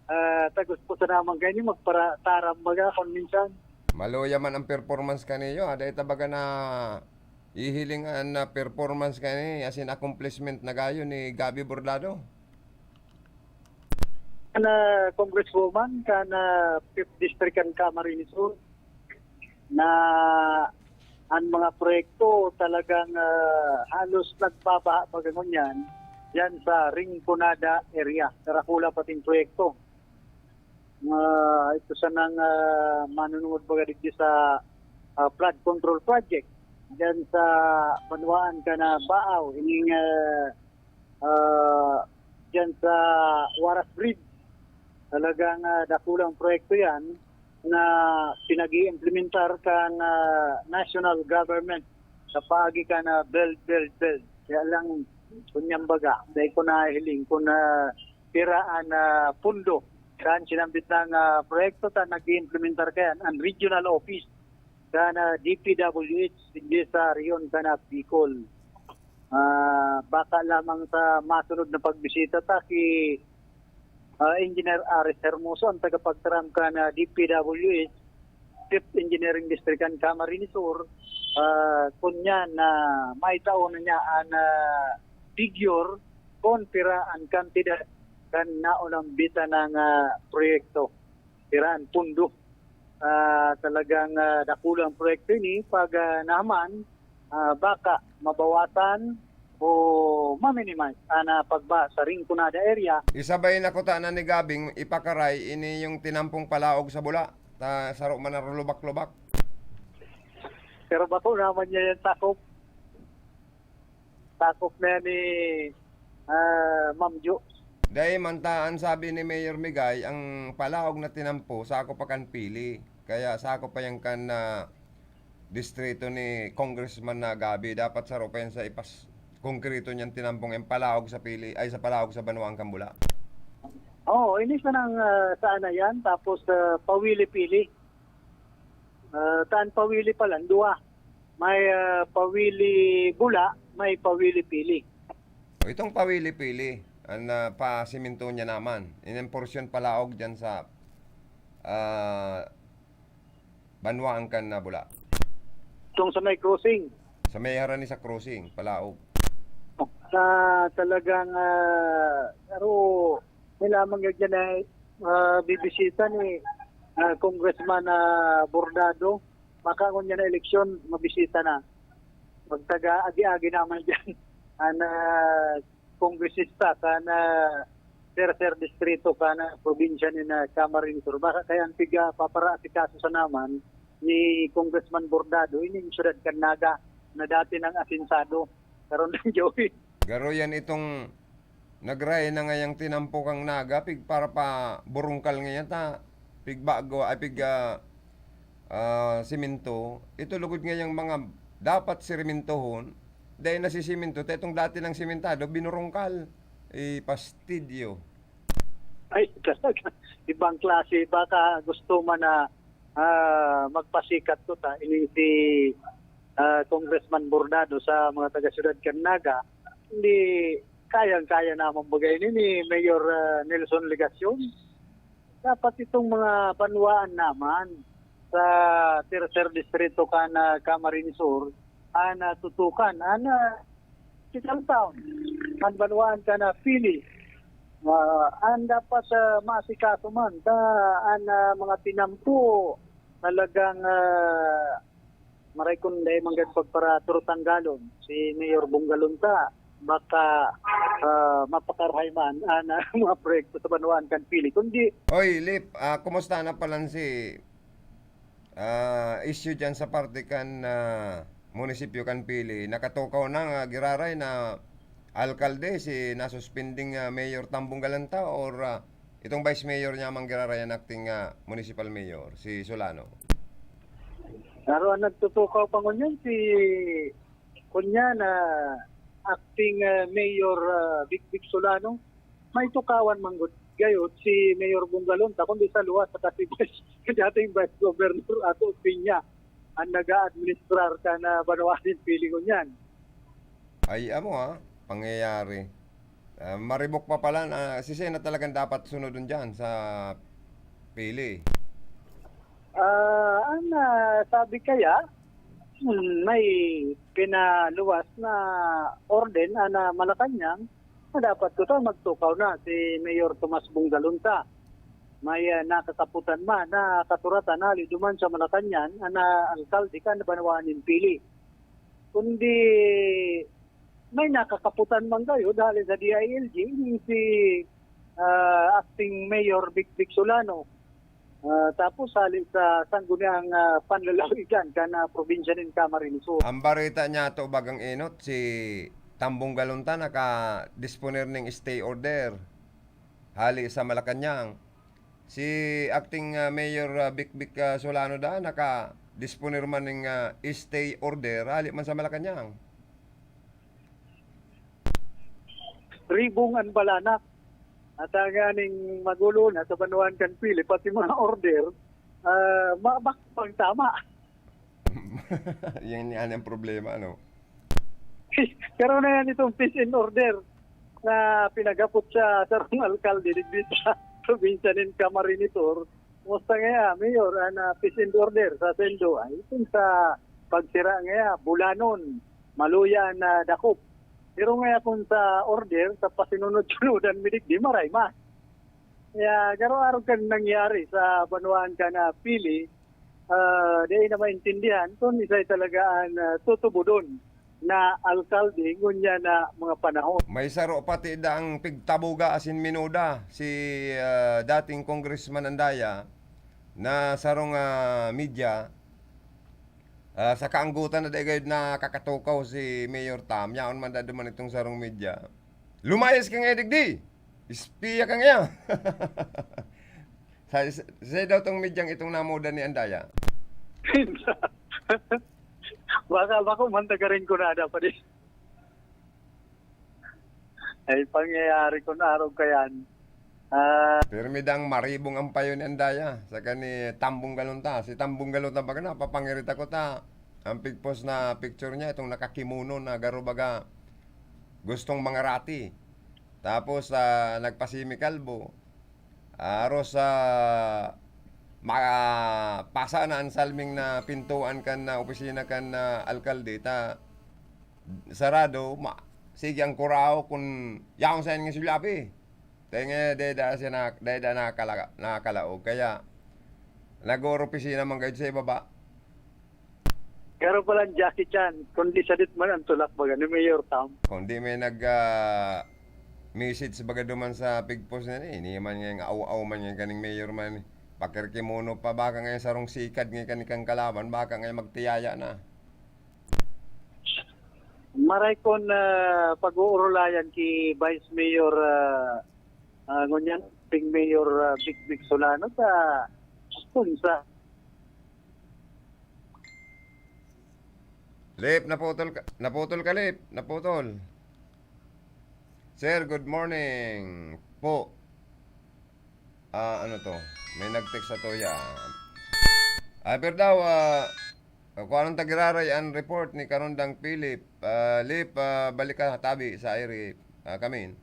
Ah, ta gusto ta naman kaini magparataram baga kun minsan. Maluya man ang performance kaniyo, ah, dai ta baga nahihiling an, ah, performance kani, as in accomplishment na gayo ni Gabby Bordado. Na congresswoman kan, ah, fifth District kan Camarines Sur na an mga proyekto talagang, ah, halos nagbabaha baga ngunyan diyan sa Rinconada area. Darakula pating proyekto. Ah, ito sanang, ah, manunungod baga digdi sa, ah, flood control project diyan sa banwaan kan, ah, Baao, ining, ah, ah, diyan sa Waras Bridge. Talagang, ah, dakulang proyekto yan na pinag-iimplementar kan, ah, national government sa paagi kan, ah, build, build, build. Kaya lang, kunyang baga, dahil ko nahiling kung, ah, pira an, ah, pundo kan sinambit ng, ah, proyekto ta nag-iimplementar kayan, ang regional office kan, ah, D P W H digdi sa rehiyon kan, ah, Bicol. Ah, baka lamang sa masunod na pagbisita ta ki, ah, Engineer Aris Hermoso, ang tagapagtaram kan, ah, D P W H, Fifth Engineering District kan Camarines Sur, ah, kun yan na maitao na niya an, ah, figure kun pira an kantidad kan naunambitan ng, ah, proyekto, pira an pundo. Ah, talagang, ah, dakulang proyekto ini. Pag, ah, naman, ah, baka mabawasan o ma-minimize an, ah, pagbaha sa Rinconada area. Isabay na kuta na ni Gabing ipakaray ini yung tinampong palaog sa Bula, ta saro man na lubak-lubak. Pero bako naman niya yan sakop. Sakop na yan ni, ah, Ma'am Jo. Dai man ta, an sabi ni Mayor Migay, ang palaog na tinampo, sakop pa kan Pili. Kaya sakop pa yan kan, ah, distrito ni Congressman na Gabby. Dapat saro pa yan sa ipas-, konkreto niyan tinampong yung palaog sa Pili, ay, sa palaog sa banwaan kan Bula. Oo, ini sanang, ah, saan na yan. Tapos, ah, Pawili-Pili. Ah, tan Pawili pa lang, duwa. May, ah, Pawili-Bula, may Pawili-Pili. O, itong Pawili-Pili, an, ah, pasiminto niya naman. Ining porsyon palaog diyan sa, ah, banwaan kan na Bula. Itong sa may crossing. Sa may harani sa crossing, palaog. Na talagang, ah, pero may lamang yun dyan ay, ah, bibisita ni, ah, Congressman, ah, Bordado. Makaangon niya na eleksyon, mabisita na. Magtaga-agi-agi naman dyan. An, ah, kongresista kan, ah, tercer distrito kan, ah, probinsya ni na Camarines Sur. Baka kaya ang piga paparasikaso sa naman ni Congressman Bordado, ini yung syudad kan Naga na dati nang asensado. Karon lang, Joey. Garo yan itong nagray na ngayang tinampo kang Naga, pig para pa burungkal ngayon ta, pig bago, ay pig, ah, ah, simento. Ito lugod ngayang mga dapat sirimintohon, dahil nasisimento, ta itong dati ng simentado, binurungkal. Eh, pastidyo. Ay, talaga. Ibang klase. Baka gusto man na, ah, magpasikat ko ta. Ini si, ah, Congressman Bordado sa mga taga-siyudad kan Naga. Hindi kayang-kaya naman bagay ini ni Mayor, ah, Nelson Legacion. Dapat itong mga banwaan naman sa Tercer Distrito kan, ah, Camarines Sur, an, ah, tutukan. An, ah, Capital Town, an banwaan kan, ah, Pili. Ah, an dapat, ah, maasikaso man ta an, ah, mga tinampo talagang, ah, maray kun dai man gad pagparaturutanggalon si Mayor Bonggalon ta. baka, ah, mapakarahay man an, ah, mga proyekto sa banwaan kan Pili. Kundi Oy, Lip, ah, kumusta na palan si, ah, issue diyan sa parte kan, ah, munisipyo kan Pili? Nakatukaw na nga giraray na alkalde si nasuspending, ah, Mayor Tambong Galunta or, ah, itong vice mayor niya mang giraray an acting, ah, municipal mayor, si Solano? Pero ang nagtutukaw pa ngunyan si, kunya na acting, ah, Mayor, ah, Bikbik Solano. May tukawan man gud gayod si Mayor Bong Galunta, kundi sa luwas sa kasi vice, dating Vice Governor Ato Piña ang nag-aadministrar kan, ah, banwaan nin Pili ngunyan. Ay, amo, ah, pangyayari. Ah, maribok pa pala, ah, si Sena talagang dapat sunodon diyan sa Pili. Ah, ang, ah, sabi kaya, hmm, may pinaluwas na orden, ah, na Malacañang na dapat kuta magtukaw na si Mayor Tomas Bong Galunta. May, ah, nakakaputan man na kasuratan hali duman sa Malacañang, ah, na alkalde kan banwaan nin Pili. Kundi may nakakaputan man gayod hali sa D I L G, ini si, ah, acting Mayor Bikbik Solano. Ah, tapos hali sa sangguniang, ah, panlalawigan kan, ah, probinsya nin Camarines Sur. Ang bareta niya to bagang enot, si Tambong Galunta naka-disponer ning stay order hali sa Malacañang. Si acting, ah, Mayor, ah, Bikbik, ah, Solano da, naka-disponer man ning, ah, stay order hali man sa Malacañang. Ribong an balanak. At ang aning magulo na sa banwaan kan Pili, pati mga order, ah, ma-, bak-, pang tama. Yan, yan ang problema, no? Pero na yan itong peace and order na pinaghapot sa sarong alkalde digdi sa probinsya nin Camarines Sur. Kumusta ngaya, Mayor, an, ah, peace and order sa Sendo ay kung sa pagsira ngaya, bulanon, maluya na dakop. Pero ngaya kung sa order, sa pasinunod-sunudan mi digdi, maray ma. Kaya garo arog kan nangyari sa banwaan kan, ah, Pili, ah, dai na maintindihan kung isay talaga an, ah, tutubodon na alkalde ngunyan na mga panahon. May saro pati daang pigtabuga asin minuda, si, ah, dating Congressman Andaya, na sarong, ah, media, ah, sa kaanggotan na dai gayod nakakatukaw si Mayor Tam, yaon man da duman itong sarong media. Lumayas ka ngaya digdi! Espiya ka ngaya! Sa, sa, sa daw tong medyang itong namuda ni Andaya. Baka, baka man tagarin ko na ada pa di. Ay, pangyayari kun arog kayan. Ah, Pirmi dang maribong ang payo ni Andaya, saka ni Tambong Galunta. Si Tambong Galunta baga napapangirita ko ta. Ang pigpost na picture niya, itong nakakimono na garo baga gustong mangarati. Tapos, ah, nagpasimikalbo. Aros sa ma-, pasa na an salming na pintuan kan, ah, opisina kan, ah, alkalde ta sarado, ma-, sige ang kurao kun yaon sa nga sulyapi. Kaya nga, dai da siya na, dai da nakala-, nakalaog. Kaya, nag-ooropisina man gayod sa ibaba. Garo palan Jackie Chan, kundi sadit man ang tulak baga ni Mayor Tam. Kundi may nag, ah, message baga duman sa pigpost na ni, ini man nga aw-aw man nga kaning mayor man. Pakirkimono pa baka nga sarong sikad nga kani kang kalaban, baka nga magtiyaya na. Maray kon, ah, pag-uurulayan ki Vice Mayor, ah, ah, ngunyan, ping Mayor, ah, Big Big Solano sa, kun sa Lip, naputol ka, naputol ka, Lip, naputol. Sir, good morning po. Ah, ano to? May nag-text sa tuya. Ah, pero daw, ah, kung anong tagiraray ang report ni Karondang Philip, ah, Lip, ah, balik ka tabi sa Airi, ah, Kamin.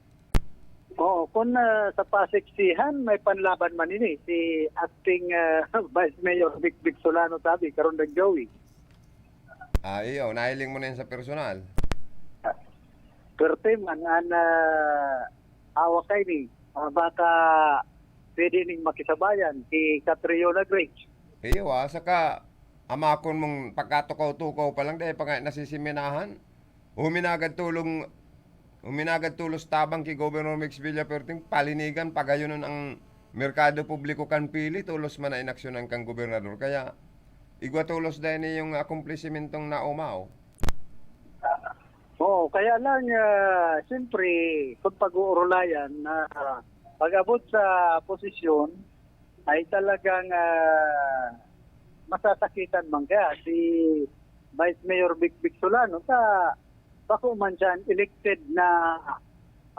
Oo, kun, ah, sa Pasig Sihan, may panlaban man ini, si acting, ah, Vice Mayor Vic Vic Solano tabi, Karondang Joey. Ah, iyo, nahiling mo na yun sa personal. Perte man an, ah, awak kaini, ah, baka pwede ning makisabayan si Catriona Grace. Iyo, ah, saka amakon mong pagkatukaw-tukaw pa lang, dahil pa nga nasisiminahan. Huminagad tulong Uminagad tolos tabang ki Governor Mix Villafuerte, palinigan, pagayonon ang merkado publiko kan Pili, tolos man na inaksyonan kan gobernador. Kaya, igwa tolos dai niyong akomplisimentong naomaw. Oo, kaya lang, ah, siyempre, kung pag-uurulayan na pag-abot sa posisyon, ay talagang, ah, masasakitan man kaya si Vice Mayor Vic Vic Solano sa bako man siya ang elected na,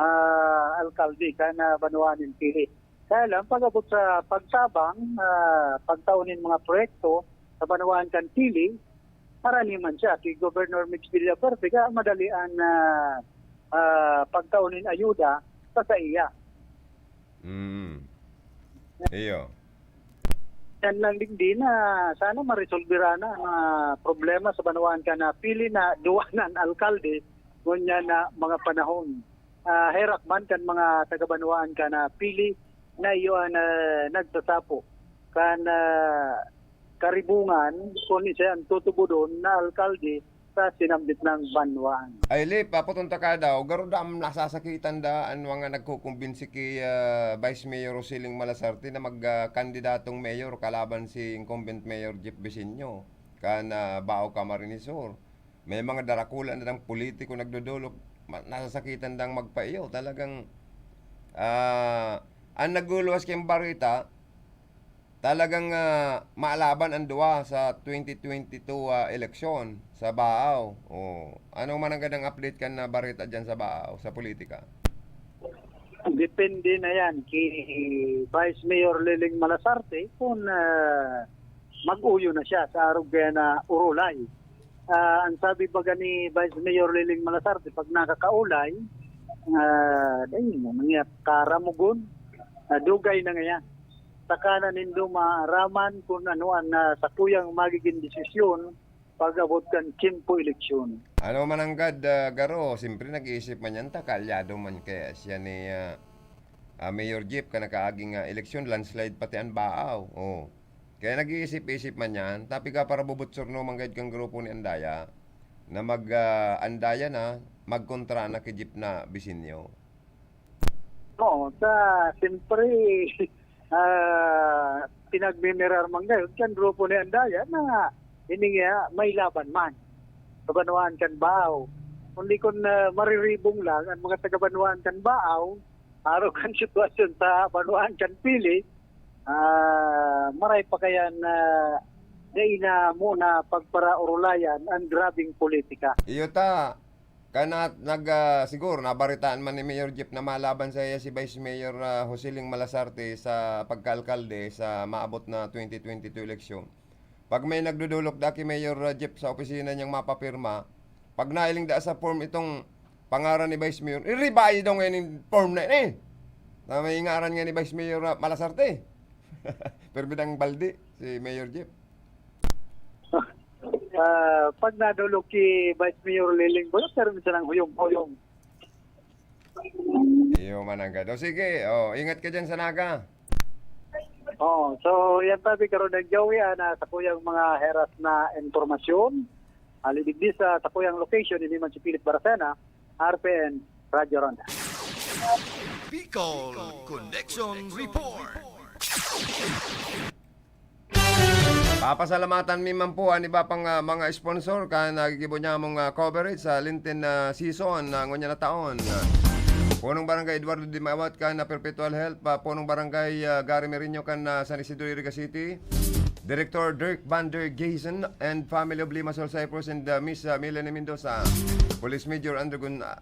ah, alkalde kan, ah, banwaan nin Pili. Kaya lang, pag-abot sa pagtabang, ah, pagtao nin mga proyekto sa banwaan kan Pili, harani man siya ki Governor Mix Villafuerte, kaya madali an, ah, ah, pagtao nin ayuda sa saiya. Mm. Iyo. Yan lang digdi na sana maresolbera na ang, ah, problema sa banwaan kan, ah, Pili na duwa na an alkalde ngunyan na mga panahon. Ah, herak man kan mga taga-banwaan kan, ah, Pili na iyo an, ah, nagsasapo kan, ah, karibungan kun siya an tutubodon na alkalde sa sinambit nang banwaan. Ay, Lip, apot unta ka daw, garo da ang nasasakitan da an mga nagkukumbinsi ki, ah, Vice Mayor Rosiling Malasarte na mag, ah, kandidatong mayor kalaban si incumbent Mayor Jeff Visinio kan, ah, Bao Camarines Sur. May mga darakula na dang politiko nagdodolok, ma-, nasasakitan dang magpaiyo. Talagang, ah, ang naguluwas kayong barita, talagang, ah, maalaban ang duwa sa twenty twenty-two, ah, eleksyon sa Baao. Oh, ano man ang gandang update kan na barita diyan sa Baao, sa politika? Depende na yan kay Vice Mayor Liling Malasarte kung, ah, mag-uyo na siya sa arog kaya na urulay. Ah, ang sabi baga ni Vice Mayor Liling Malasarte, pag nakakaulay, ah, dai na mangyat karamugon, ah, dugay na ngayan. Saka na nindo maaraman kung ano ang, ah, sakuyang magiging desisyon pag-abot kan tiyempo eleksyon. Ano man nanggad, ah, garo, siyempre nag-iisip man yan ta, kaalyado man kaya siya ni, ah, ah, Mayor Jeff kan nakaaging, ah, eleksyon, landslide pati an Baao. Oh. Kaya nag-iisip-isip man yan, tapi ka para bubutsorno man gayod kan grupo ni Andaya na mag, ah, Andaya na, magkontra na ki Jeff na Visinio. Oo, sa, siyempre, ah, pinagmimirar man gayod kan grupo ni Andaya na ini nga may laban man sa banwaan kan Baao. Kundi kun, ah, mariribong lang ang mga taga-banwaan kan Baao, arog kan sitwasyon sa banwaan kan Pili, ah, maray pa kaya na dai na muna pagparaurulayan ang grabeng politika. Iyo ta, Kan nat-, nag, ah, siguro nabaritaan man ni Mayor Jeff na malaban saiya si Vice Mayor, ah, Joseling Malasarte sa pagkaalkalde sa maabot na twenty twenty-two eleksyon. Pag may nagdodolok da ki Mayor, ah, Jeff sa opisina niyang mapapirma, pag nailing da sa form itong pangaran ni Vice Mayor, iribayi daw ngayon yung form na yun eh. Na may ngaran nga ni Vice Mayor, ah, Malasarte. Pero bidang baldi si Mayor Jeff. Ah, pag nadolok ki Vice Mayor Liling Boy, pero minsan ang huyong-huyong. Iyo, mananggad. O sige, oh, ingat ka dyan sa Naga. Oh, so yan tabi karon ang Joey, ah, na sa kuyang mga heras na impormasyon. Alidigdi sa, sa kuyang location, hindi man si Philip Baracena, R P N, Radyo Ronda. Bicol Connection Report. Papasalamatan mi man po an iba pang, ah, mga sponsor kan nagigibo niya mong, ah, coverage sa lintin na season na ngunyan na taon. Punong Barangay Eduardo Dimawat kan, ah, Perpetual Health, pa Punong Barangay, ah, Gary Merino kan, ah, San Isidro, Iriga City. Director Dirk Van der Geysen and family of Lima Sol Cyprus and, ah, Miss, ah, Melanie Mendoza. Police Major Andrew Gun-, ah,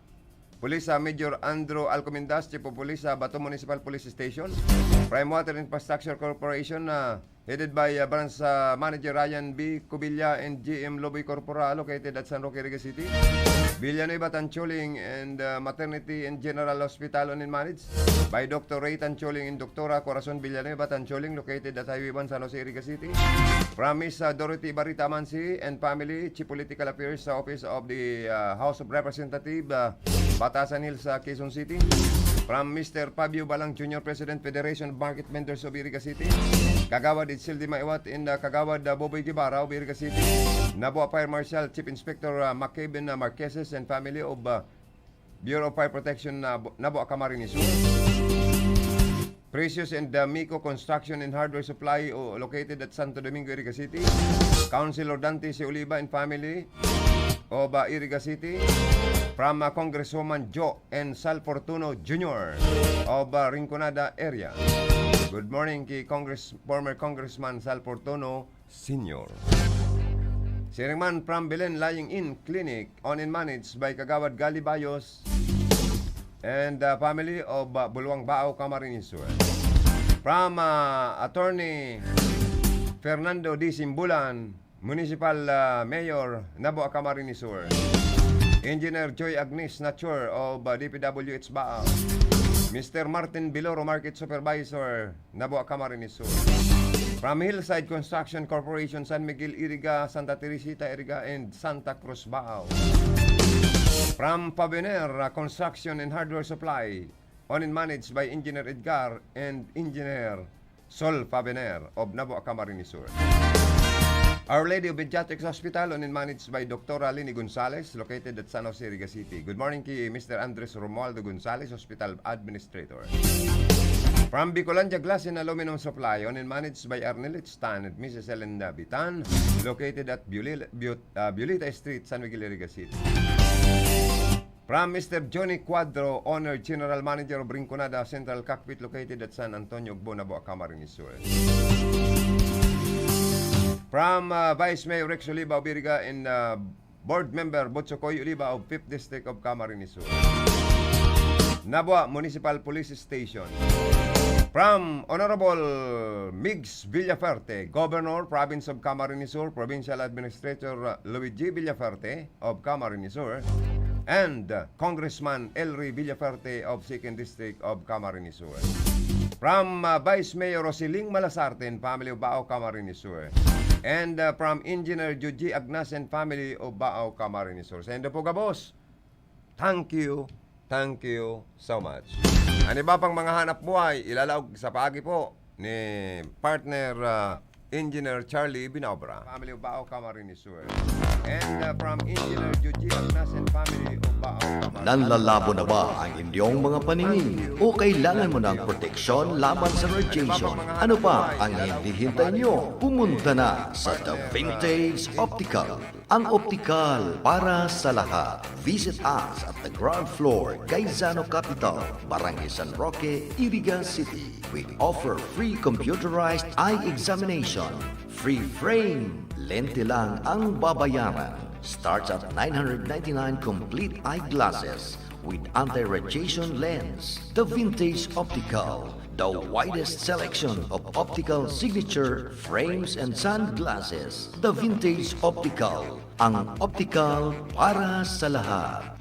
Police, ah, Major Andrew Alcomendas, Chief of Police sa Bato Municipal Police Station. Prime Water Infrastructure Corporation, ah, headed by, ah, Branch, ah, Manager Ryan B. Cubilla and G M Loboy Corpora, located at San Roque, Iriga City. Villanueva Tancholing and, ah, Maternity and General Hospital, owned and managed by Doctor Ray Tancholing and Doktora Corazon Villanueva Tancholing, located at Highway one, San Jose, Iriga City. From Miss, ah, Dorothy Barita Mansi and family, Chief Political Affairs sa Office of the, ah, House of Representative, ah, Batasan Hills sa Quezon City. From Mister Fabio Balang Junior, President, Federation of Market Vendors of Iriga City. Kagawad Itzel Di Maiwat and, ah, Kagawad, ah, Boboy Guevara of Iriga City. Nabua Fire Marshal, Chief Inspector, ah, Makeben, ah, Marqueses and family of, ah, Bureau of Fire Protection na Nabua, Camarines Sur. Precious and D'Amico Construction and Hardware Supply, o located at Santo Domingo, Iriga City. Councilor Dante C. Oliva and family of, uh, Iriga City. From, uh, Congresswoman Jo N. Sal Fortuno Junior of, uh, Rinconada area. Good morning ki Congress, former Congressman Sal Fortuno Senior. Siring man from Belen Lying-in Clinic, owned and managed by Kagawad Gali Bayos and, uh, family of, uh, Buluang Bao, Camarines Sur. From, uh, Attorney Fernando D. Simbulan, Municipal, uh, Mayor, Nabua, Camarines Sur. Engineer Joy Agnes Nature of, uh, D P W H Bao. Mister Martin Biloro, Market Supervisor, Nabua, Camarines Sur. From Hillside Construction Corporation, San Miguel, Iriga, Santa Teresita, Iriga, and Santa Cruz, Bao. From Pabener, uh, Construction and Hardware Supply, owned and managed by Engineer Edgar and Engineer Sol Fabener of Nabua, Camarines Sur. Our Lady of Pediatrics Hospital, owned and managed by Doctora Leni Gonzalez, located at San Jose, Iriga City. Good morning ki Mister Andres Romualdo Gonzalez, Hospital Administrator. From Bicolandia Glass and Aluminum Supply, owned and managed by Arnel H. Tan and Missus Ellen Bitan, located at Bulil-, But-, uh, Bulita Street, San Miguel, Iriga City. From Mister Johnny Cuadro, Owner General Manager of Rinconada Central Cockpit, located at San Antonio, Ogbo, Nabua, Camarines Sur. From, uh, Vice Mayor Rex Oliva of Iriga and, uh, Board Member Botsokoy Oliva of Fifth District of Camarines Sur. Nabua Municipal Police Station. From Honorable Migs Villaferte, Governor, Province of Camarines Sur, Provincial Administrator, uh, Luigi Villaferte, of Camarines Sur, and, uh, Congressman Elry Villaferte of Second District of Camarines Sur. From, uh, Vice Mayor Rosiling Malasarte and family of Bao, Camarines Sur. And, uh, from Engineer Juji Agnas and family of Bao, Camarines Sur. Sendo po gabos. Thank you. Thank you so much. An iba pang mga hanap buhay, ilalaog sa paagi po ni partner, ah, Engineer Charlie Binaobra. Family of Bao, Camarines Sur. And, ah, from Engineer Juji Agnas and family of Bao, Camarines Sur. Nanlalabo na ba ang inyong mga paningin? O kailangan mo ng proteksyon laban sa radiation? Ano pa ang hinihintay nyo? Pumunta na sa The Vintage Optical. Ang optikal para sa lahat. Visit us at the ground floor, Gaisano Capital, Barangay San Roque, Iriga City. We offer free computerized eye examination. Free frame. Lente lang ang babayaran. Starts at nine hundred ninety-nine complete eyeglasses with anti-radiation lens. The Vintage Optical, the widest selection of optical signature frames and sunglasses. The Vintage Optical, ang optical para sa lahat.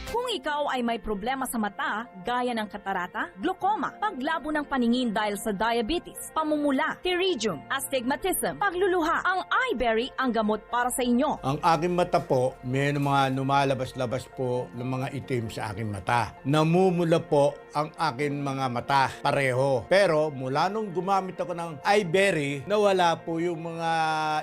Kung ikaw ay may problema sa mata, gaya ng katarata, glaucoma, paglabo ng paningin dahil sa diabetes, pamumula, pterygium, astigmatism, pagluluha, ang Iberry ang gamot para sa inyo. Ang aking mata po, may mga lumalabas-labas po ng mga itim sa aking mata. Namumula po ang aking mga mata pareho. Pero mula nung gumamit ako ng Iberry, nawala po yung mga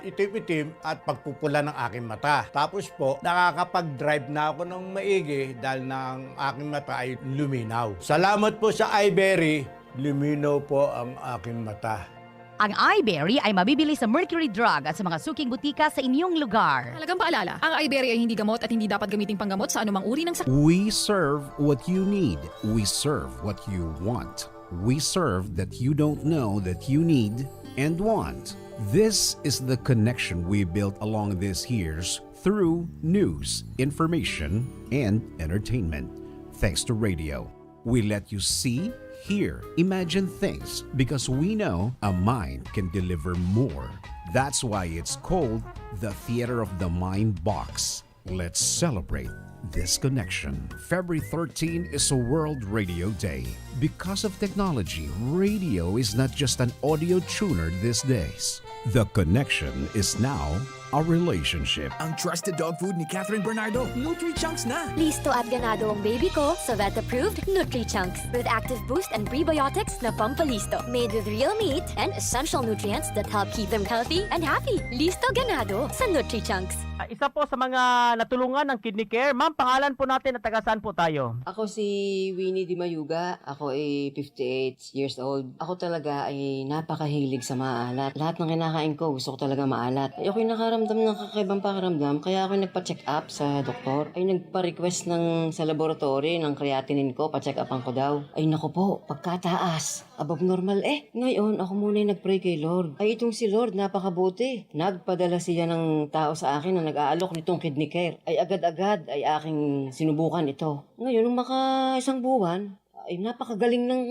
itim-itim at pagpupula ng aking mata. Tapos po, nakakapag-drive na ako ng maigi dahil na ang aking mata ay luminaw. Salamat po sa Iberry, luminaw po ang aking mata. Ang Iberry ay mabibili sa Mercury Drug at sa mga suking butika sa inyong lugar. Mahalagang paalala, ang Iberry ay hindi gamot at hindi dapat gamiting panggamot sa anumang uri ng sakit. We serve what you need. We serve what you want. We serve that you don't know that you need and want. This is the connection we built along these years through news, information, and entertainment. Thanks to radio, we let you see, hear, imagine things because we know a mind can deliver more. That's why it's called the Theater of the Mind Box. Let's celebrate this connection. February thirteen is a World Radio Day. Because of technology, radio is not just an audio tuner these days. The connection is now a relationship. Ang trusted dog food ni Catherine Bernardo, Nutri-Chunks na. Listo at ganado ang baby ko sa vet-approved Nutri-Chunks with active boost and prebiotics na pampalisto. Made with real meat and essential nutrients that help keep them healthy and happy. Listo ganado sa Nutri-Chunks. Ah, isa po sa mga natulungan ng Kidney Care. Ma'am, pangalan po natin at taga saan po tayo? Ako si Winnie Di Mayuga. Ako ay fifty-eight years old. Ako talaga ay napakahilig sa maalat. Lahat ng kinakain ko, gusto ko talaga maalat. Ay, ako'y nakaramdam ng kakaibang pakiramdam, kaya ako'y nagpa-check up sa doktor. Ay, nagpa-request ng, sa laboratory ng creatinine ko, pa-check upan ko daw. Ay, naku po, pagkataas. Above normal eh. Ngayon, ako muna yung nag-pray kay Lord. Ay, itong si Lord, napakabuti. Nagpadala siya ng tao sa akin na nag-aalok nitong Kidney Care. Ay, agad-agad ay aking sinubukan ito. Ngayon, nung maka isang buwan, ay, napakagaling ng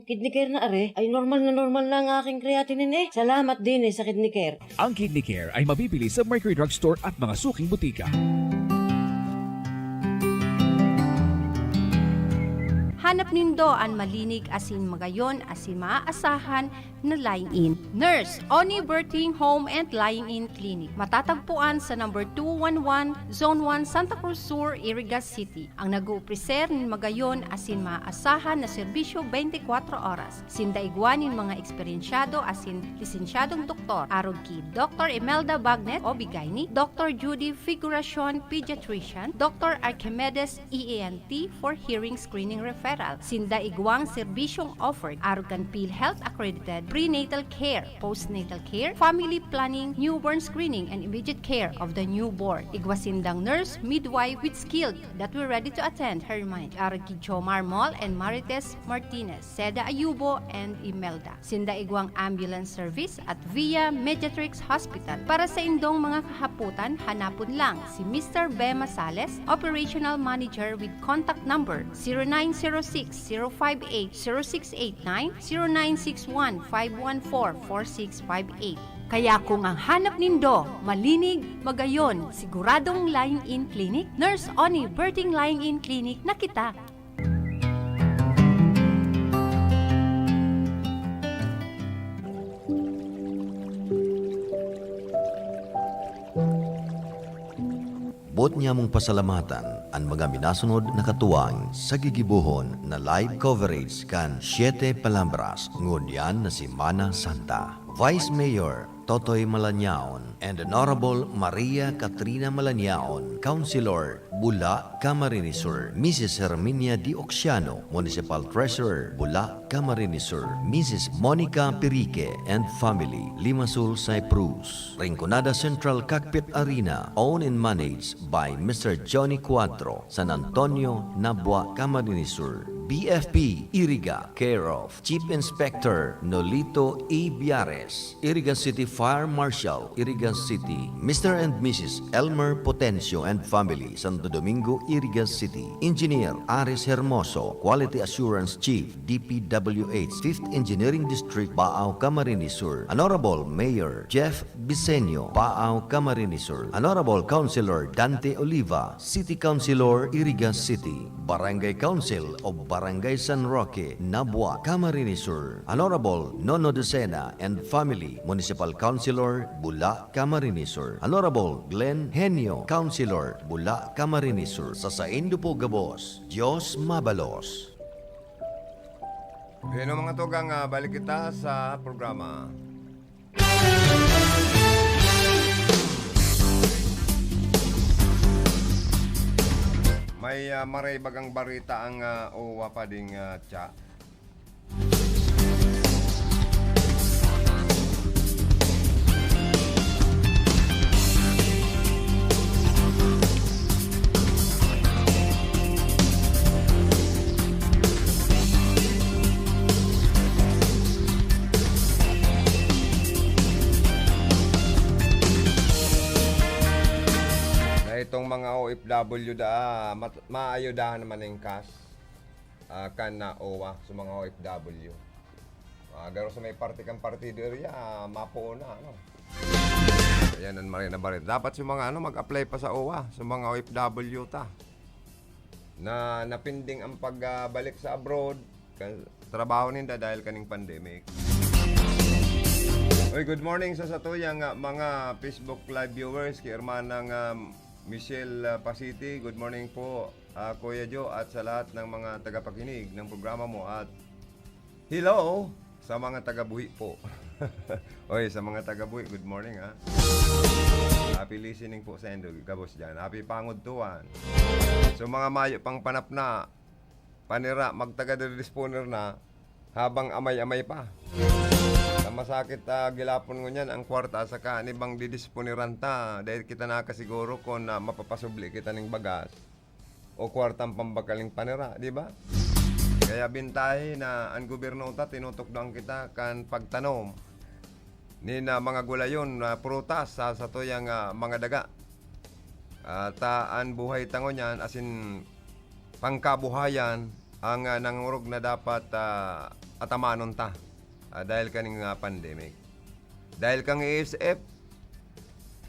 Kidney Care na are. Ay, normal na normal na ang aking creatinine eh. Salamat din eh sa Kidney Care. Ang Kidney Care ay mabibili sa Mercury Drug Store at mga suking butika. Hanap nindo an malinig asin magayon asin maaasahan na lying-in. Nurse, Oni Birthing Home and Lying-in Clinic. Matatagpuan sa number two one one, Zone one, Santa Cruz Sur, Iriga City. Ang nag-uopreser nin magayon asin maaasahan na serbisyo twenty-four oras. Sinda igwa nin mga eksperyensyado asin lisensyadong doktor, arog ki Doktor Imelda Bagnet, O B gyne, Doktor Judy Figuracion, pediatrician, Doktor Archimedes, E E N T for hearing screening referral. Sinda igwang serbisyong offered, arog kan PhilHealth accredited prenatal care, postnatal care, family planning, newborn screening, and immediate care of the newborn. Igwa sindang nurse, midwife with skilled that were ready to attend her mind. Arog ki Jomar Mol and Marites Martinez, Seda Ayubo, and Imelda. Sinda igwang ambulance service at Via Mediatrix Hospital. Para sa indong mga kahapotan, hanapon lang si Mister Bema Sales, Operational Manager with contact number zero nine zero six zero five eight zero six eight nine, zero nine six one five one four four six five eight. Kaya kung ang hanap nindo, malinig, magayon, siguradong lying-in clinic, Nurse Oni Birthing Lying-in Clinic na kita. Boot nyamong pasalamatan an mga minasunod na katuwang sa gigibohon na live coverage kan Siete Palabras, ngunyan na Semana Santa. Vice Mayor Totoy Malanyaon and Honorable Maria Katrina Malanyaon, Councilor, Bula, Camarines Sur, Missus Herminia D. Oxiano, Municipal Treasurer, Bula, Camarines Sur, Missus Monica Pirique and family, Limasul, Cyprus. Rinconada Central Cockpit Arena, owned and managed by Mister Johnny Cuatro, San Antonio, Nabua, Camarines Sur. B F P, Iriga, care of Chief Inspector Nolito E. Biares, Iriga City Fire Marshal, Iriga City, Mister and Missus Elmer Potencio and family, Santo Domingo, Iriga City, Engineer Aris Hermoso, Quality Assurance Chief, D P W H, Fifth Engineering District, Baao, Camarines Sur, Honorable Mayor Jeff Bisenyo, Baao, Camarines Sur, Honorable Councilor Dante Oliva, City Councilor, Iriga City, Barangay Council of Barangay San Roque, Nabua, Camarines Sur, Honorable Nono Docena and family, Municipal Councilor, Bula, Camarines Sur, Honorable Glenn Henio, Councilor, Bula, Camarines Sur. Sa saindo po gabos, Diyos mabalos. Bueno, mga tugang, ah, balik kita sa programa. May, ah, maray bagang barita ang, ah, uwa pa ding, ah, tsa. Na itong mga O F W da, mat-, maayudahan naman ning cash, ah, kan na O W A sa mga O F W. Ah, garo sa may parte kan partido area, ah, mapuon na, ano. Ayan ang maray na barita. Dapat sa mga, ano, mag-apply pa sa O W A, sa mga O F W ta. Na napinding ang pagbalik sa abroad, kan trabaho ninda dahil kaning pandemic. Oy, good morning sa satuyang, ah, mga Facebook Live viewers, kay Hermanang, ah, Michelle, ah, Pasiti. Good morning po, ah, Kuya Jo, at sa lahat ng mga tagapakinig ng programa mo. At hello sa mga taga-Buhi po. Oy, sa mga taga-Buhi, good morning, ha. Happy listening po sa indo, gabos diyan. Happy pangudtuan. So, mga mayo pang panapna, panira, magtaga-disponer na habang amay-amay pa. Sa masakit, ah, gilapon ngunyan ang kwarta, saka an ibang didisponeran ta, dahil kita nakasiguro kun, ah, mapapasubli kita ning bagas o kwartang pambakal ning panira, di ba? Kaya bintahi na an gobyerno ta, tinutukdoan kita kan pagtanom nin, ah, mga gulayon, ah, prutas sa satuyang, ah, mga daga. Ah, ta an buhay ta ngunyan asin pangkabuhayan ang, ah, nangorog na dapat, ah, atamanon ta, ah, dahil kaning, ah, pandemic. Dahil kan E S F,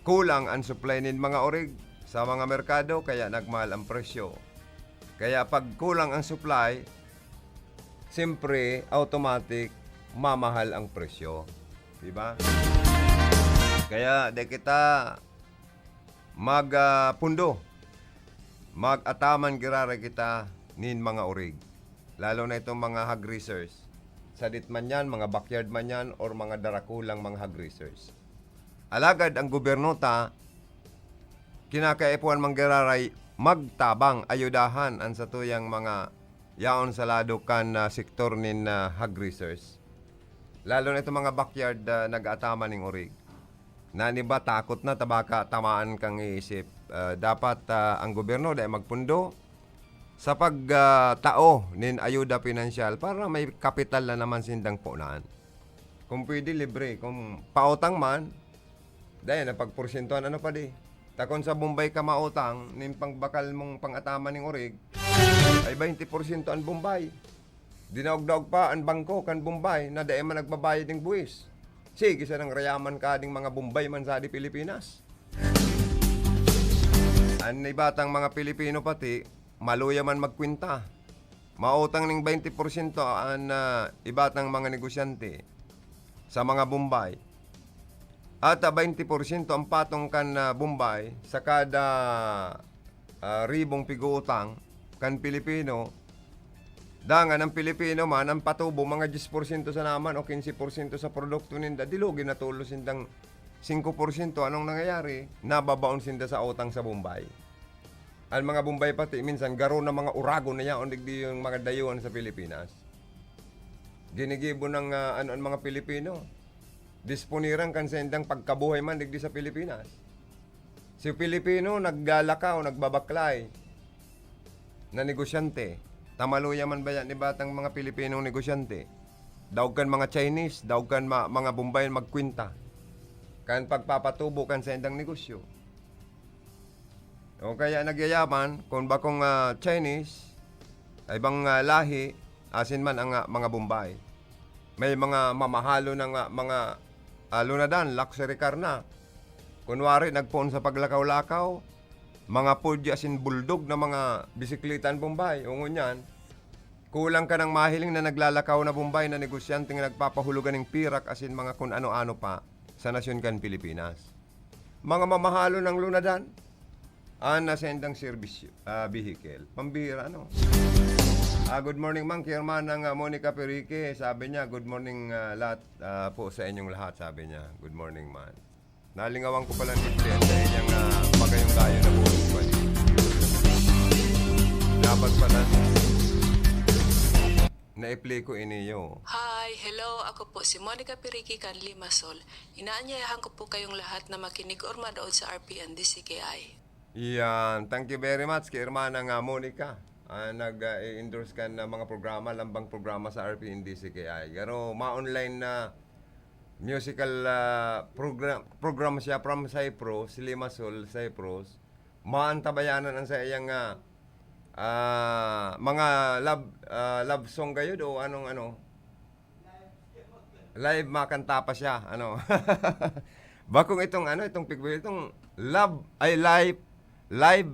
kulang ang supply nin mga orig sa mga merkado, kaya nagmahal ang presyo. Kaya pag kulang ang supply, siyempre, automatic, mamahal ang presyo. Di ba? Kaya di kita mag, ah, pundo. Mag-ataman giraray kita nin mga orig. Lalo na itong mga hog raisers. Sadit man yan, mga backyard man yan, or mga darakulang mga hog raisers. Alagad ang gobyerno ta, kinakaipuhan man giraray magtabang, ayudahan an satuyang mga yaon sa lado kan, ah, sektor nin, ah, hog raisers. Lalo na itong mga backyard, ah, nag-aataman ning orig. Na an iba takot na ta baka tamaan kan E S F. Ah, dapat, ah, ang gobyerno dai magpundo sa pag, ah, tao nin ayuda pinansyal para may kapital na naman sindang punan. Kung pwede, libre. Kung pautang man, dai na pagporsyentohan, ano pa di. Ta kun sa Bombay ka mautang, nin pangbakal mong pang-ataman ning orig, ay baynte porsyento an Bombay. Dinaog-daog pa an bangko kan Bombay na dai man nagbabayad ning buwis. Sige, sanang rayaman ka ding mga Bombay man sa di Pilipinas. An iba tang mga Pilipino pati, maluya man magkwenta. Mautang ning baynte porsyento an, ah, iba tang mga negosyante sa mga Bombay. At, ah, baynte porsyento ang patong kan, ah, Bombay sa kada, ah, ribong pig-uutang kan Pilipino. Dangan ang Pilipino man, ang patubo, mga diyes porsyento sana man o kinse porsyento sa produkto ninda, di lugi na tolos sindang singko porsyento. Anong nangyayari? Nababaon sinda sa utang sa Bombay. Ang mga Bombay pati, minsan, garo na mga uragon na yaon digdi yung mga dayuhan sa Pilipinas. Ginigibo ng, ah, ano, ang mga Pilipino. Disponiran kan sendang pagkabuhay man digdi sa Pilipinas. Si Pilipino, naglalakaw, nagbabaklay na negosyante. Tamaluya man ba yan ni batang mga Pilipinong negosyante? Daog kan mga Chinese, daog kan ma-, mga Bombay magkwenta. Kan pagpapatubo kan sendang negosyo. O kaya nagyayaman, kung bakong, ah, Chinese, ay bang, ah, lahi, asin man ang, ah, mga Bombay. May mga mamahalo na nga, mga, ah, lunadan, luxury car na. Kunwari, nagpoon sa paglakaw-lakaw, mga Peugeot asin Bulldog na mga bisikleta an Bombay. O ngunyan, kulang ka ng mahiling na naglalakaw na Bombay na negosyante nga nagpapahulugan ning pirak asin mga kun ano-ano pa sa nasyon kan Pilipinas. Mga mamahalon ang lunadan. An nasendang serbisyo, ah, vehicle. Pambihira, ano? Ah, good morning, ma'am. Kay Hermana nga Monica Perique, sabi niya, "Good morning, ah, lahat, ah, po sa inyong lahat," sabi niya. Good morning, man. Nalingawan ko pala ni Jen sa inyang, ah, magayong-gayo na buhay ko, ano? Dapat pala. Naiplay ko iniyo. Hi, hello, ako po si Monica Piriki kan Limassol. Inaanyayahan ko po kayong lahat na makinig or manood sa R P N D C K I. Yan. Thank you very much kay Hermana nga Monica. Ah, nag, ah, i-endorse kan, ah, mga programa, lambang programa sa R P N D C K I. Garo, ma-online na musical, ah, program, program siya from Cyprus, Limassol, Cyprus. Maantabayanan ang sa iyang, ah, ah, mga love, ah, love song gayud o anong ano, live makanta pa siya, ano. Bakong itong ano, itong pigboy, itong love, ay, live, live,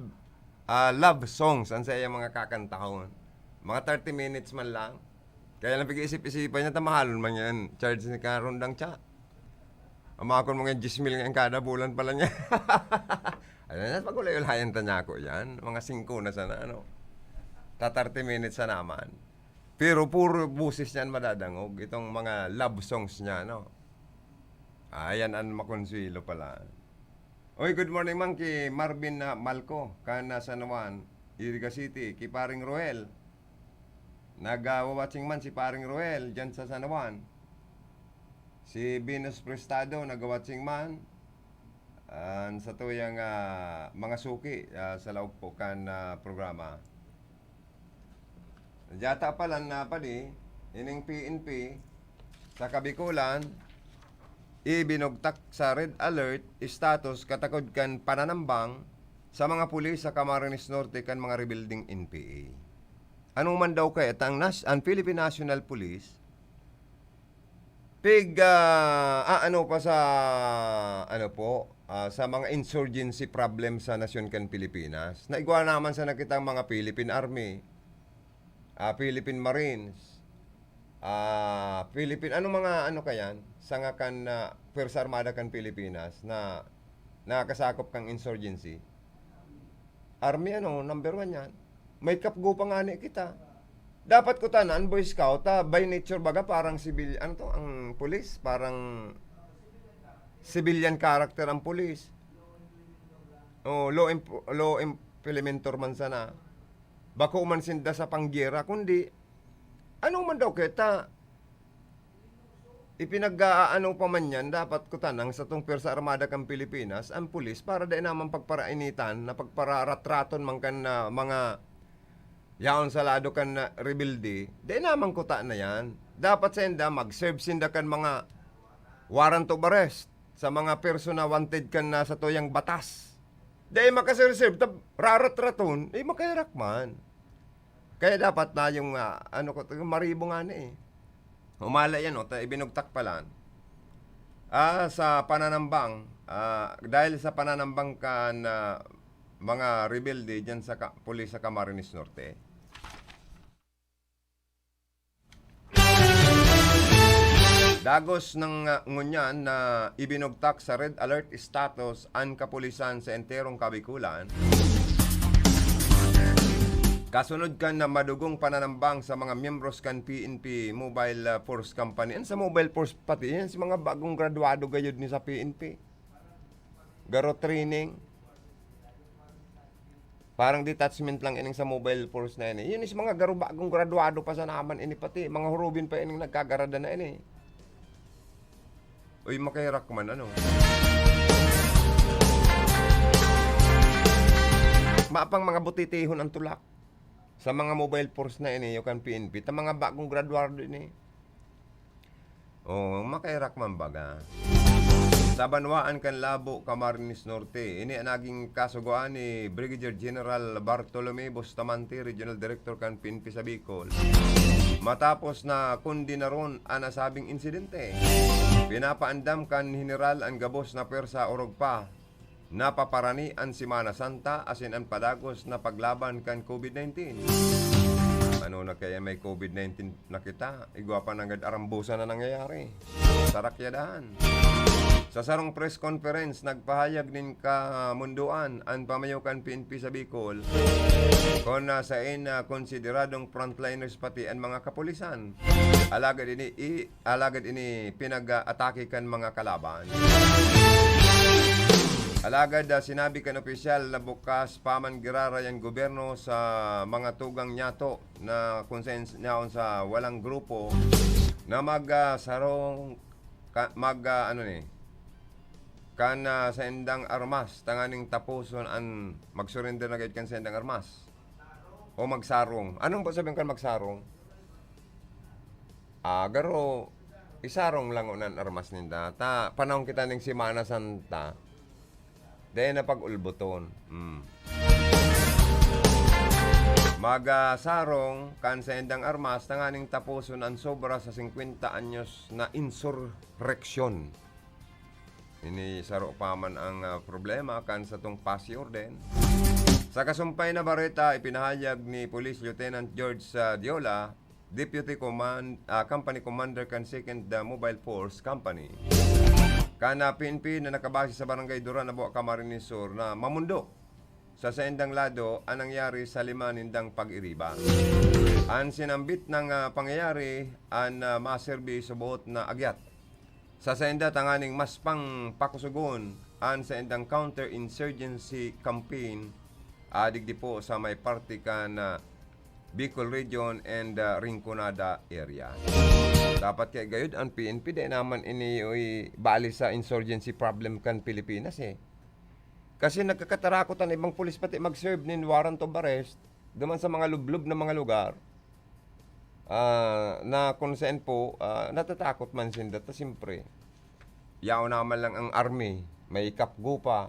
ah, love songs ang sa iyang mga kakantahon. Mga thirty minutes man lang. Kaya lang pag-iisip-isipan niya, ta mahalon man yan. Charge ni karundang cha. Amakon mga diyes mil nga kada bulan pala niya. Ano na, pag-ulay-ulayan ta niya ako yan. Mga singko na sana, ano. Ta thirty minutes na naman. Pero puro boses niyan madadangog. Itong mga love songs niya, no? Ayan ang makonsuelo pala. Oy, good morning man ki Marvin na Malco, kan, ah, San Juan, Iriga City, ki Paring Roel. Nagwa-watching man si Paring Roel diyan sa San Juan. Si Venus Prestado, nagwa-watching man. An satuyang, ah, mga suki, ah, sa laog po kan, ah, programa. Diyata pa lang na padi, ining P N P sa Kabikulan, ibinugtak sa red alert status katakod kan pananambang sa mga pulis sa Camarines Norte kan mga rebeldeng N P A. Ano man daw kaya ta ang nas-, ang Philippine National Police, pig, ah, aano pa sa, ano po, ah, sa mga insurgency problem sa nasyon kan Pilipinas. Naigwa naman sana kitang mga Philippine Army, ah, Philippine Marines, ah, Philippine, ano mga ano kayan, sanga kan, ah, Pwersa Armada kan Pilipinas na nakakasakop kang insurgency. Army, ano, number one yan. May kapgo pa nga ni kita. Dapat ko tanan, Boy Scout, ah, by nature baga parang civil, ano to, ang police, parang civilian character ang police. Oh, law imp-, law implementor man sana. Bako man sinda sa panggera, kundi, ano man daw kita, ipinag-aano pa man yan, dapat kutanang satong Pwersa Armada kan Pilipinas, ang pulis, para dai naman pagparainitan, na pagpararatraton man kan, ah, mga yaon sa lado kan, ah, rebelde, dai naman kuta na yan. Dapat sinda, mag-serve sinda kan mga warrant of arrest sa mga persona wanted kan, ah, satuyang batas. Dai makaserve-serve, tab-, raratraton, eh, makaherak man. Kaya dapat na yung, ah, ano ko, yung maribo nga na eh. Humala yan, oh, ta-, ibinugtak pala. Ah, sa pananambang, ah, dahil sa pananambang kan, ah, mga rebelde dyan sa ka-, pulis sa Camarines Norte. Dagos ng, ah, ngunyan na ibinugtak sa red alert status an kapulisan sa enterong Kabikulan. Kasunod kan na madugong pananambang sa mga miyembros kan P N P Mobile, ah, Force Company. An sa Mobile Force pati, yan si mga bagong graduado gayod ni sa P N P. Garo training. Parang detachment lang ining sa Mobile Force na ini. Yun is mga garo bagong graduado pa sa naman ini pati. Mga hurubin pa ining nagkagarada na ini. Uy, makaherak man, ano? Mapang mga butitihon ang tulak. Sa mga Mobile Force na ini, yung kan P N P, ta mga bagong graduado ini. Oh, makaherak man baga. Sa banwaan kan Labo, Camarines Norte, ini ang naging kasugoan ni Brigadier General Bartolome Bustamante, Regional Director kan P N P sa Bicol. Matapos na kondinaron ang nasabing insidente, pinapaandam kan Heneral ang gabos na pwersa orog pa napaparani an Semana Santa asin an padagos na paglaban kan COVID nineteen. Ano na kaya may COVID nineteen na kita? Igwa pa nanggad arambusan na nangyayari. Sa rakyadahan. Sa sarong press conference, nagpahayag nin kamundoan an pamayo kan P N P sa Bicol, kon na saen na konsideradong frontliners pati an mga kapulisan. Alagad ini, i-, alagad ini pinag-atake kan mga kalaban. Alagad, ah, sinabi kan opisyal na bukas pa man giraray an gobyerno sa mga tugang niyato na kung saan yaon sa walang grupo na mag, ah, sarong ka-, mag, ah, ano ni, kan, ah, saindang armas tanganing taposon an magsurrender na gayud kan saindang armas o magsarong. Anong ba sabihin kan magsarong? Ah, garo, isarong lang unan armas ninda. Ta, panahon kita ning Semana Santa, dai na pag-ulbuton. Mm. Magasarong kan saindang armas tanganing taposon an sobra sa singkwenta anyos na insurreksyon. Ini saro pa man ang, ah, problema kan satong pasi orden. Sa kasumpay na bareta, ipinahayag ni Police Lieutenant George, ah, Diola, Deputy Command, ah, Company Commander kan Second, ah, Mobile Force Company, kan, ah, P N P na nakabase sa Barangay Duran, Aboa, Camarines Sur na mamundok sa saindang lado an nangyari sa lima nindang pag-iriba. An sinambit nang, ah, pangyayari an, ah, maserbi subot na agyat sa sainda tanganing mas pang pakusugon an saindang counter-insurgency campaign, ah, digdi po sa may parte kan, ah, Bicol Region and, ah, Rinconada area. Dapat kaya gayud an P N P, dai naman ini ibali sa insurgency problem kan Pilipinas, eh. Kasi nagkakatarakot an ibang pulis pati mag-serve nin warrant of arrest duman sa mga lublob na mga lugar. Ah, na kung saan po, ah, natatakot man sinda. Ta siyempre, yaon naman lang ang army, may kapgo pa.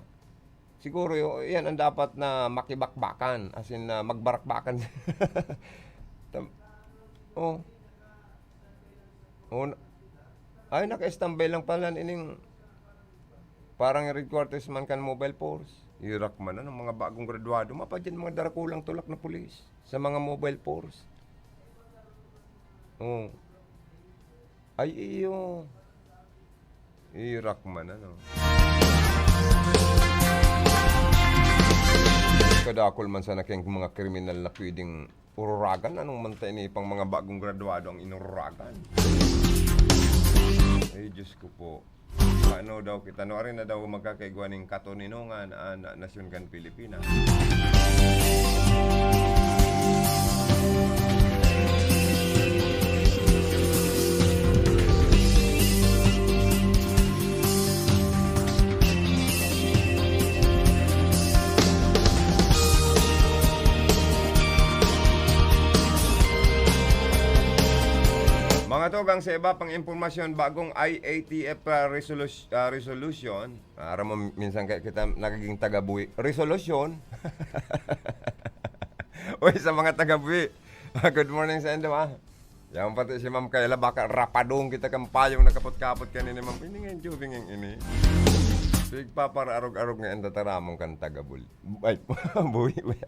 Siguro, y-, yan ang dapat na makibakbakan, as in, na magbarakbakan. Tam-, oh. Oh, na-, ay, naka-standby lang pala ining parang red quarters man kan mobile force. Irak man, ano, mga bagong graduado. Mapa dyan mga darakulang tulak na pulis sa mga mobile force. Oh. Ay, iyo. Irak man, ano. Kadakul man sana kayang mga kriminal na pwedeng ururagan. Anong man tayo ni pang mga bagong graduado ang inururagan? Ay, Diyos ko po. Paano daw kita? No, ari na daw magkakaigwa ning katoninongan an nasyon kan Pilipinas. Mga tugang, sa iba pang impormasyon, bagong I A T F, ah, resolus-, ah, resolution. Ah, aram mo, minsan kaya kita nagiging taga-buhi. Resolution. Uy, sa mga taga-buhi, ah, good morning sa indo, ah. Yan pati si Ma'am Kayla, baka rapadong kita kan payong nakapot-kapot kanini, Ma'am. Ini nga yung jubing yang ini. Pigpaparaarog-arog nga ang tataramon kan taga-bul-, ay, buhi, buhi.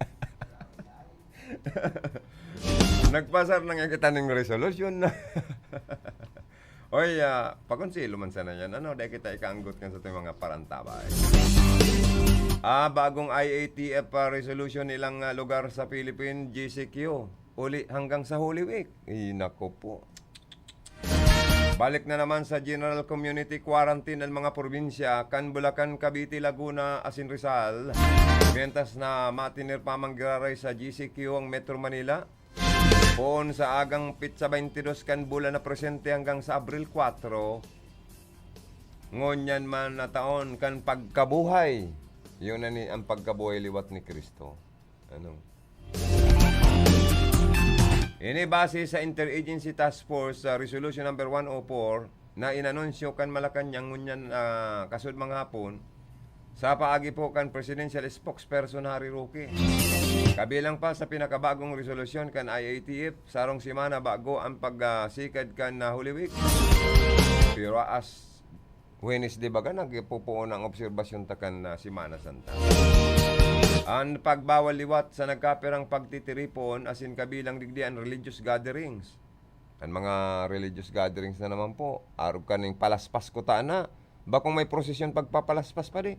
Nagpasar na nga kita ning resolusyon na. Oy, ah, pakonselo man sana yan. Ano, dai kita ikaanggot kan sa ating mga parantabay. Ah, bagong I A T F, ah, resolution ilang, ah, lugar sa Philippine, G C Q. Uli hanggang sa Holy Week. Ay, nako po. Balik na naman sa general community quarantine ang mga probinsya kan Bulacan, Cavite, Laguna asin Rizal, mientras na matiner pa man giraray sa G C Q ang Metro Manila. Poon sa agang petsa twenty-dos kan bulan na presente hanggang sa Abril kwatro, ngunyan man na taon kan pagkabuhay. Yun na ni ang pagkabuhay liwat ni Cristo. Ano? Ini base sa Interagency Task Force sa Resolution Number one oh four na inanunsyo kan Malacañang ngunyan, ah, kasud mga hapon, sa paagi po kan Presidential Spokesperson Harry Roque. Kabilang pa sa pinakabagong resolusyon kan I A T F, sarong semana bago ang pagsikad kan, ah, Holy Week. Pero as Wednesday baga, nagpupuon ang obserbasyon ta kan, ah, Semana Santa. An pagbawal liwat sa nagkapirang pagtitiripon asin kabilang digdi an religious gatherings. An mga religious gatherings na naman po, arog kaning palaspas kutana. Bakong may prosesyon pagpapalaspas pa di.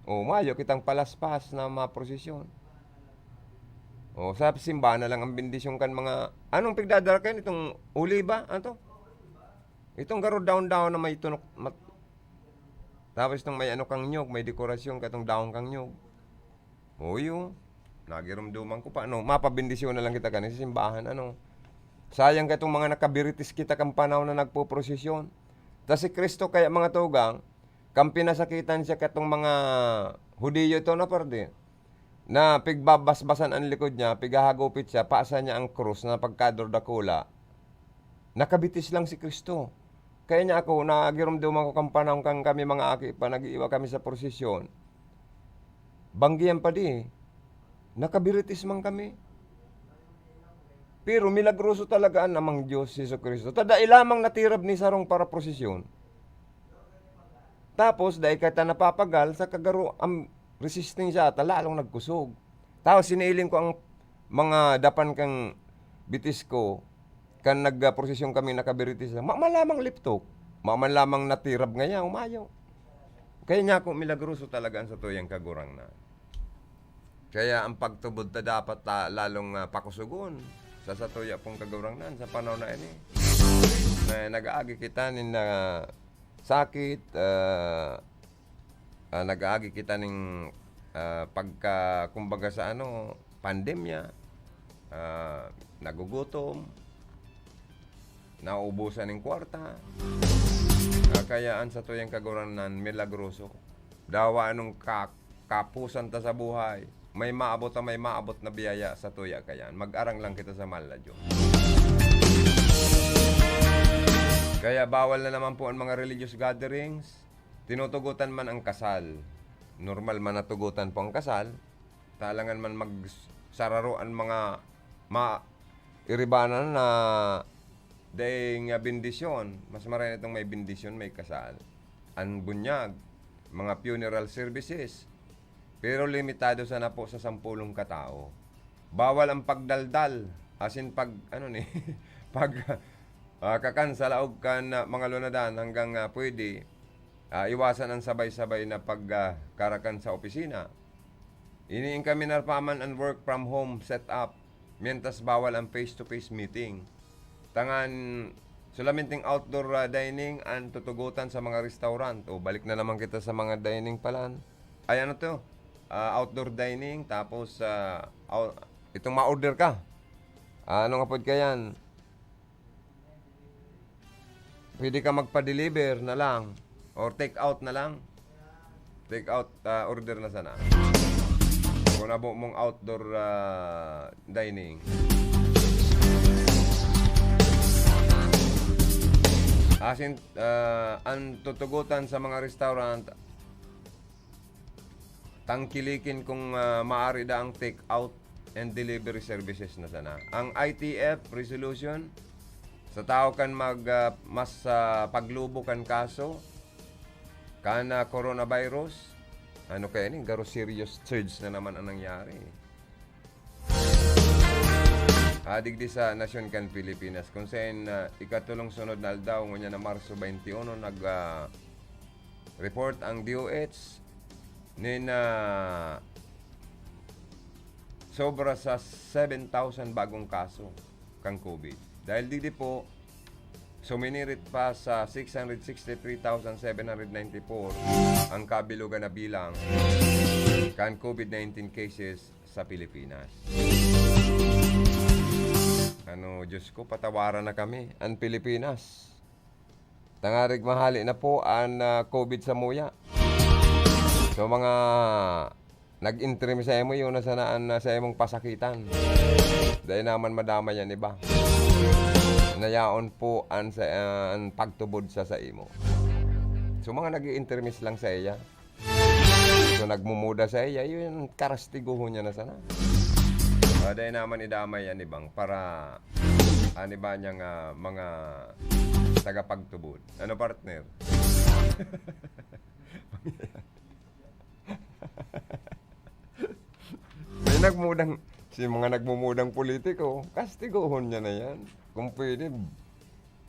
O, mayo kitang palaspas na maprosesyon. O, sa simbahan na lang ang bendisyon kan mga, anong pigdadara kayo nitong oliba? Ano to? Itong garo daon-daon na may tunok, mat-, tapos itong may ano kang nyog, may dekorasyon katong daon kang nyog. Uy, oh, nagirumduman ko pa, ano, mapabendisyon na lang kita kanin sa simbahan, ano. Sayang katong mga nakabiritis kita kan panahon na nagpoprosesyon. Ta si Cristo kaya, mga tugang, kan pinasakitan siya katong mga Hudiyo to na parte, na pigbabasbasan an likod niya, pighahagupit siya, paasa niya an krus na pagkadurdakula, nakabitis lang si Cristo. Kaya niya ako, nagirumduman ko kan panahon kan kami mga aki pa, nag-iiwa kami sa prosesyon. Banggihan pa di, nakabiritis man kami. Pero milagroso talaga an Amang Diyos, Jesu-Cristo. Ta dai lamang natirab ni sarong paraprosesyon. Tapos, dai ka ta napapagal sa kagaro, ang resistensya ata lalong nagkusog. Tapos, siniling ko ang mga dapan kang bitis ko, kan nagprosesyon kami nakabiritis, ma-, malamang liptok. Maman lamang natirab ngaya, umayo. Kaya niya ako, milagroso talaga ang satuyang Kagurangnan. Kaya ang pagtubod ta dapat ta lalong, ah, pakusugon sa satuya pong Kagurangnan sa panahon na ini. Na nag-aagi kita nin, ah, sakit, ah, ah, nag-aagi kita ning, ah, pagka, kumbaga sa ano, pandemya, ah, nagugutom, nauubusan ning kwarta. Ah, kaya an satuyang Kagurangnan milagroso. Dawa anong ka-, kapusan ta sa buhay, may maabot ta, may maabot na biyaya satuya kayan. Mag-arang lang kita sa mahal na Diyos. Kaya bawal na naman po ang mga religious gatherings. Tinutugutan man ang kasal. Normal man na tugutan po ang kasal. Talangan man magsararo an mga ma-, iribanan na daing, ah, bendisyon. Mas maray na itong may bendisyon, may kasal. An bunyag, mga funeral services. Pero limitado sana po sa sampulong katao. Bawal ang pagdaldal, as in pag, ano ni, pag, ah, kakan sa laog kan, ah, mga lunadan hanggang, ah, pwede, ah, iwasan ang sabay-sabay na pag, ah, karakan sa opisina. Ini kami narpaman an work from home setup, mientras bawal ang face-to-face meeting. Tangan, solamente outdoor, ah, dining ang tutugutan sa mga restaurant. O, balik na naman kita sa mga dining pala. Ay, ano to? Ah, outdoor dining, tapos, ah, out-, itong ma-order ka. Ah, ano nga pod kayan? Pwede ka magpa-deliver na lang or take out na lang. Take out, ah, order na sana. Kung nabo mong outdoor, ah, dining. Asin, ah, ang tutugutan sa mga restaurant, tangkilikin kung, ah, maaari daang take out and delivery services na sana. Ang I T F resolution, sa tao kan mag, ah, mas, ah, paglubo kan kaso, kan, ah, coronavirus, ano kaya ni? Garo serious surge na naman ang nangyari. Ah, digdi sa nasyon kan Pilipinas, kung saen, ah, ikatulong sunod na aldaw, ngunyan na Marso twenty-one, nag, ah, report ang D O H nin, ah, sobra sa seven thousand bagong kaso kan COVID. Dahil digdi po, suminirit pa sa six hundred sixty-three thousand seven hundred ninety-four ang kabilugan na bilang kan COVID nineteen cases sa Pilipinas. Ano, Diyos ko, patawaran na kami, ang Pilipinas. Tangarig mahali na po an, ah, COVID samuya. So, mga nag-intermis sa imo, yun na sana an, ah, sa imong pasakitan. Dai naman madamay an iba. Nayaon po an sa, ah, an pagtubod sa, sa imo. So, mga nag-iintermis lang sa iya. So, nagmumuda sa iya, yun, karastiguhon niya na sana. Ah, dai naman idamay an ibang para an iba niyang, ah, mga tagapagtubod. Ano, partner? May nagmudang, si mga nagmumudang politiko, kastiguhon niya na yan. Kung pwede,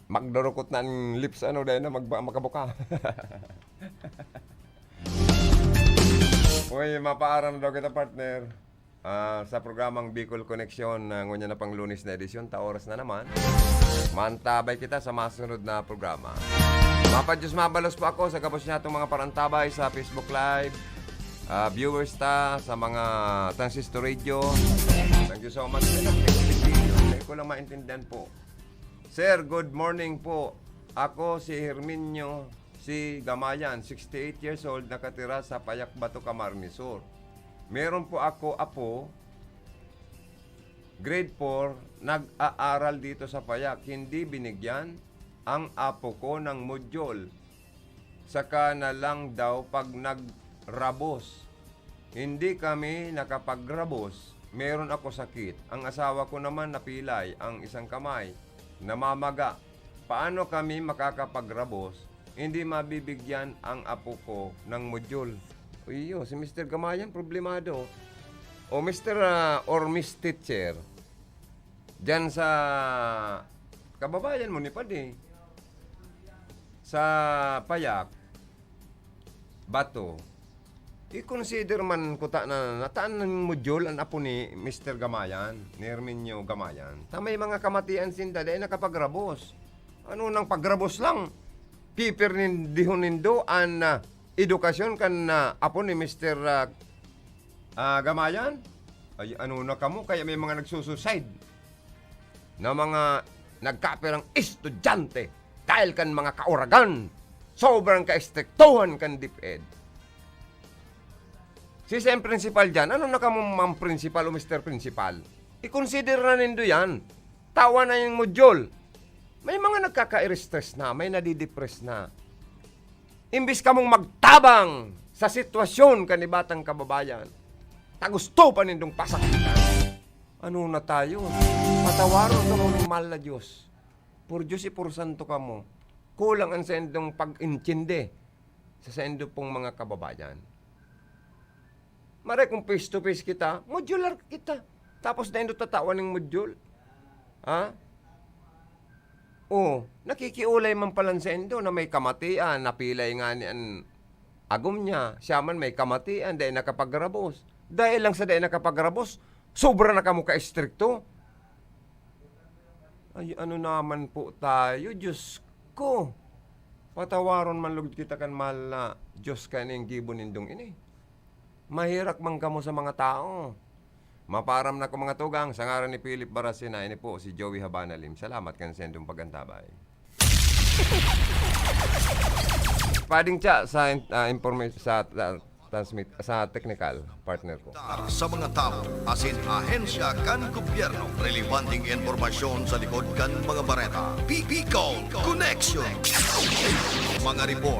magdurukot na ang lips, ano, dahil na magba-, makabuka. Uy, mapaaram daw kita, partner. Ah, sa programang Bicol Connection, ah, ngunyan na pang Lunes na edisyon, ta oras na naman. Mantabay kita sa masunod na programa. Mapa Diyos mabalos po ako sa gabos niya itong mga parantabay sa Facebook Live, ah, viewers ta sa mga transistor radio. Thank you so much. May nag-text video. Hindi ko lang maintindihan po. Sir, good morning po. Ako si Herminio C. Gamayan, sixty-eight years old, nakatira sa Payak Bato, Camarines Sur. Meron po ako apo, grade four, nag-aaral dito sa Payak. Hindi binigyan ang apo ko ng module. Saka na lang daw pag nagrabos. Hindi kami nakapagrabos. Meron ako sakit. Ang asawa ko naman napilay ang isang kamay. Namamaga. Paano kami makakapagrabos? Hindi mabibigyan ang apo ko ng module. Iyo, si Mister Gamayan problemado. O Mister, ah, or Miss Teacher, diyan sa kababayan mo ni Padi, sa Payak, Bato, i-consider man kuta na nataan nin modyul an apo ni Mister Gamayan, ni Herminio Gamayan, ta may mga kamatian sinda dai nakapagrabos. Ano nang pagrabos lang? Pipirindihon nindo an, ah, edukasyon kan, ah, apo ni Mister, ah, ah, Gamayan? Ay, ano na kamo? Kaya may mga nagsusuicide na mga nagkapirang estudyante dahil kan mga kauragan. Sobrang kaestriktuhan kan DepEd. Si Sen Principal dyan, ano na kamo, Ma'am Principal o Mister Principal? I-consider na nindo yan. Tawan na yung modyul. May mga nagkaka-stress na, may nadidepress na. Imbis kamong magtabang sa sitwasyon kan ibatang kababayan, ta gusto pa nindong pasakitan. Ano na tayo? Patawaron kamo nin mahal na Diyos. Por Diyos y por santo kamo. Kulang an saindong pag-intindi sa saindo pong mga kababayan. Maray kung face to face kita, modular kita. Tapos dai nindo tatawan ning modyul. Ha? Oh, nakikiolay man palan saindo na may kamatian, napilay ngani an agom niya, siya man may kamatian, dai nakapagrabos. Dahil lang sa dai nakapagrabos, sobra na kamo ka-estrikto. Ay, ano naman po tayo, Diyos ko. Patawaron man lugod kita kan mahal na Diyos kaining gibo nindong ini. Maherak man kamo sa mga tao. Maparam na ko, mga tugang, sa ngaran ni Philip Barasina, ini po si Joey Habanalim. Salamat kan saindong pag-antabay. Pading Cha sa, ah, informa-, sa, ah, transmit, sa technical partner ko. Sa mga tawo asin ahensya kan gobyerno, relebanteng impormasyon sa likod kan mga bareta. Bicol Connection. Mga report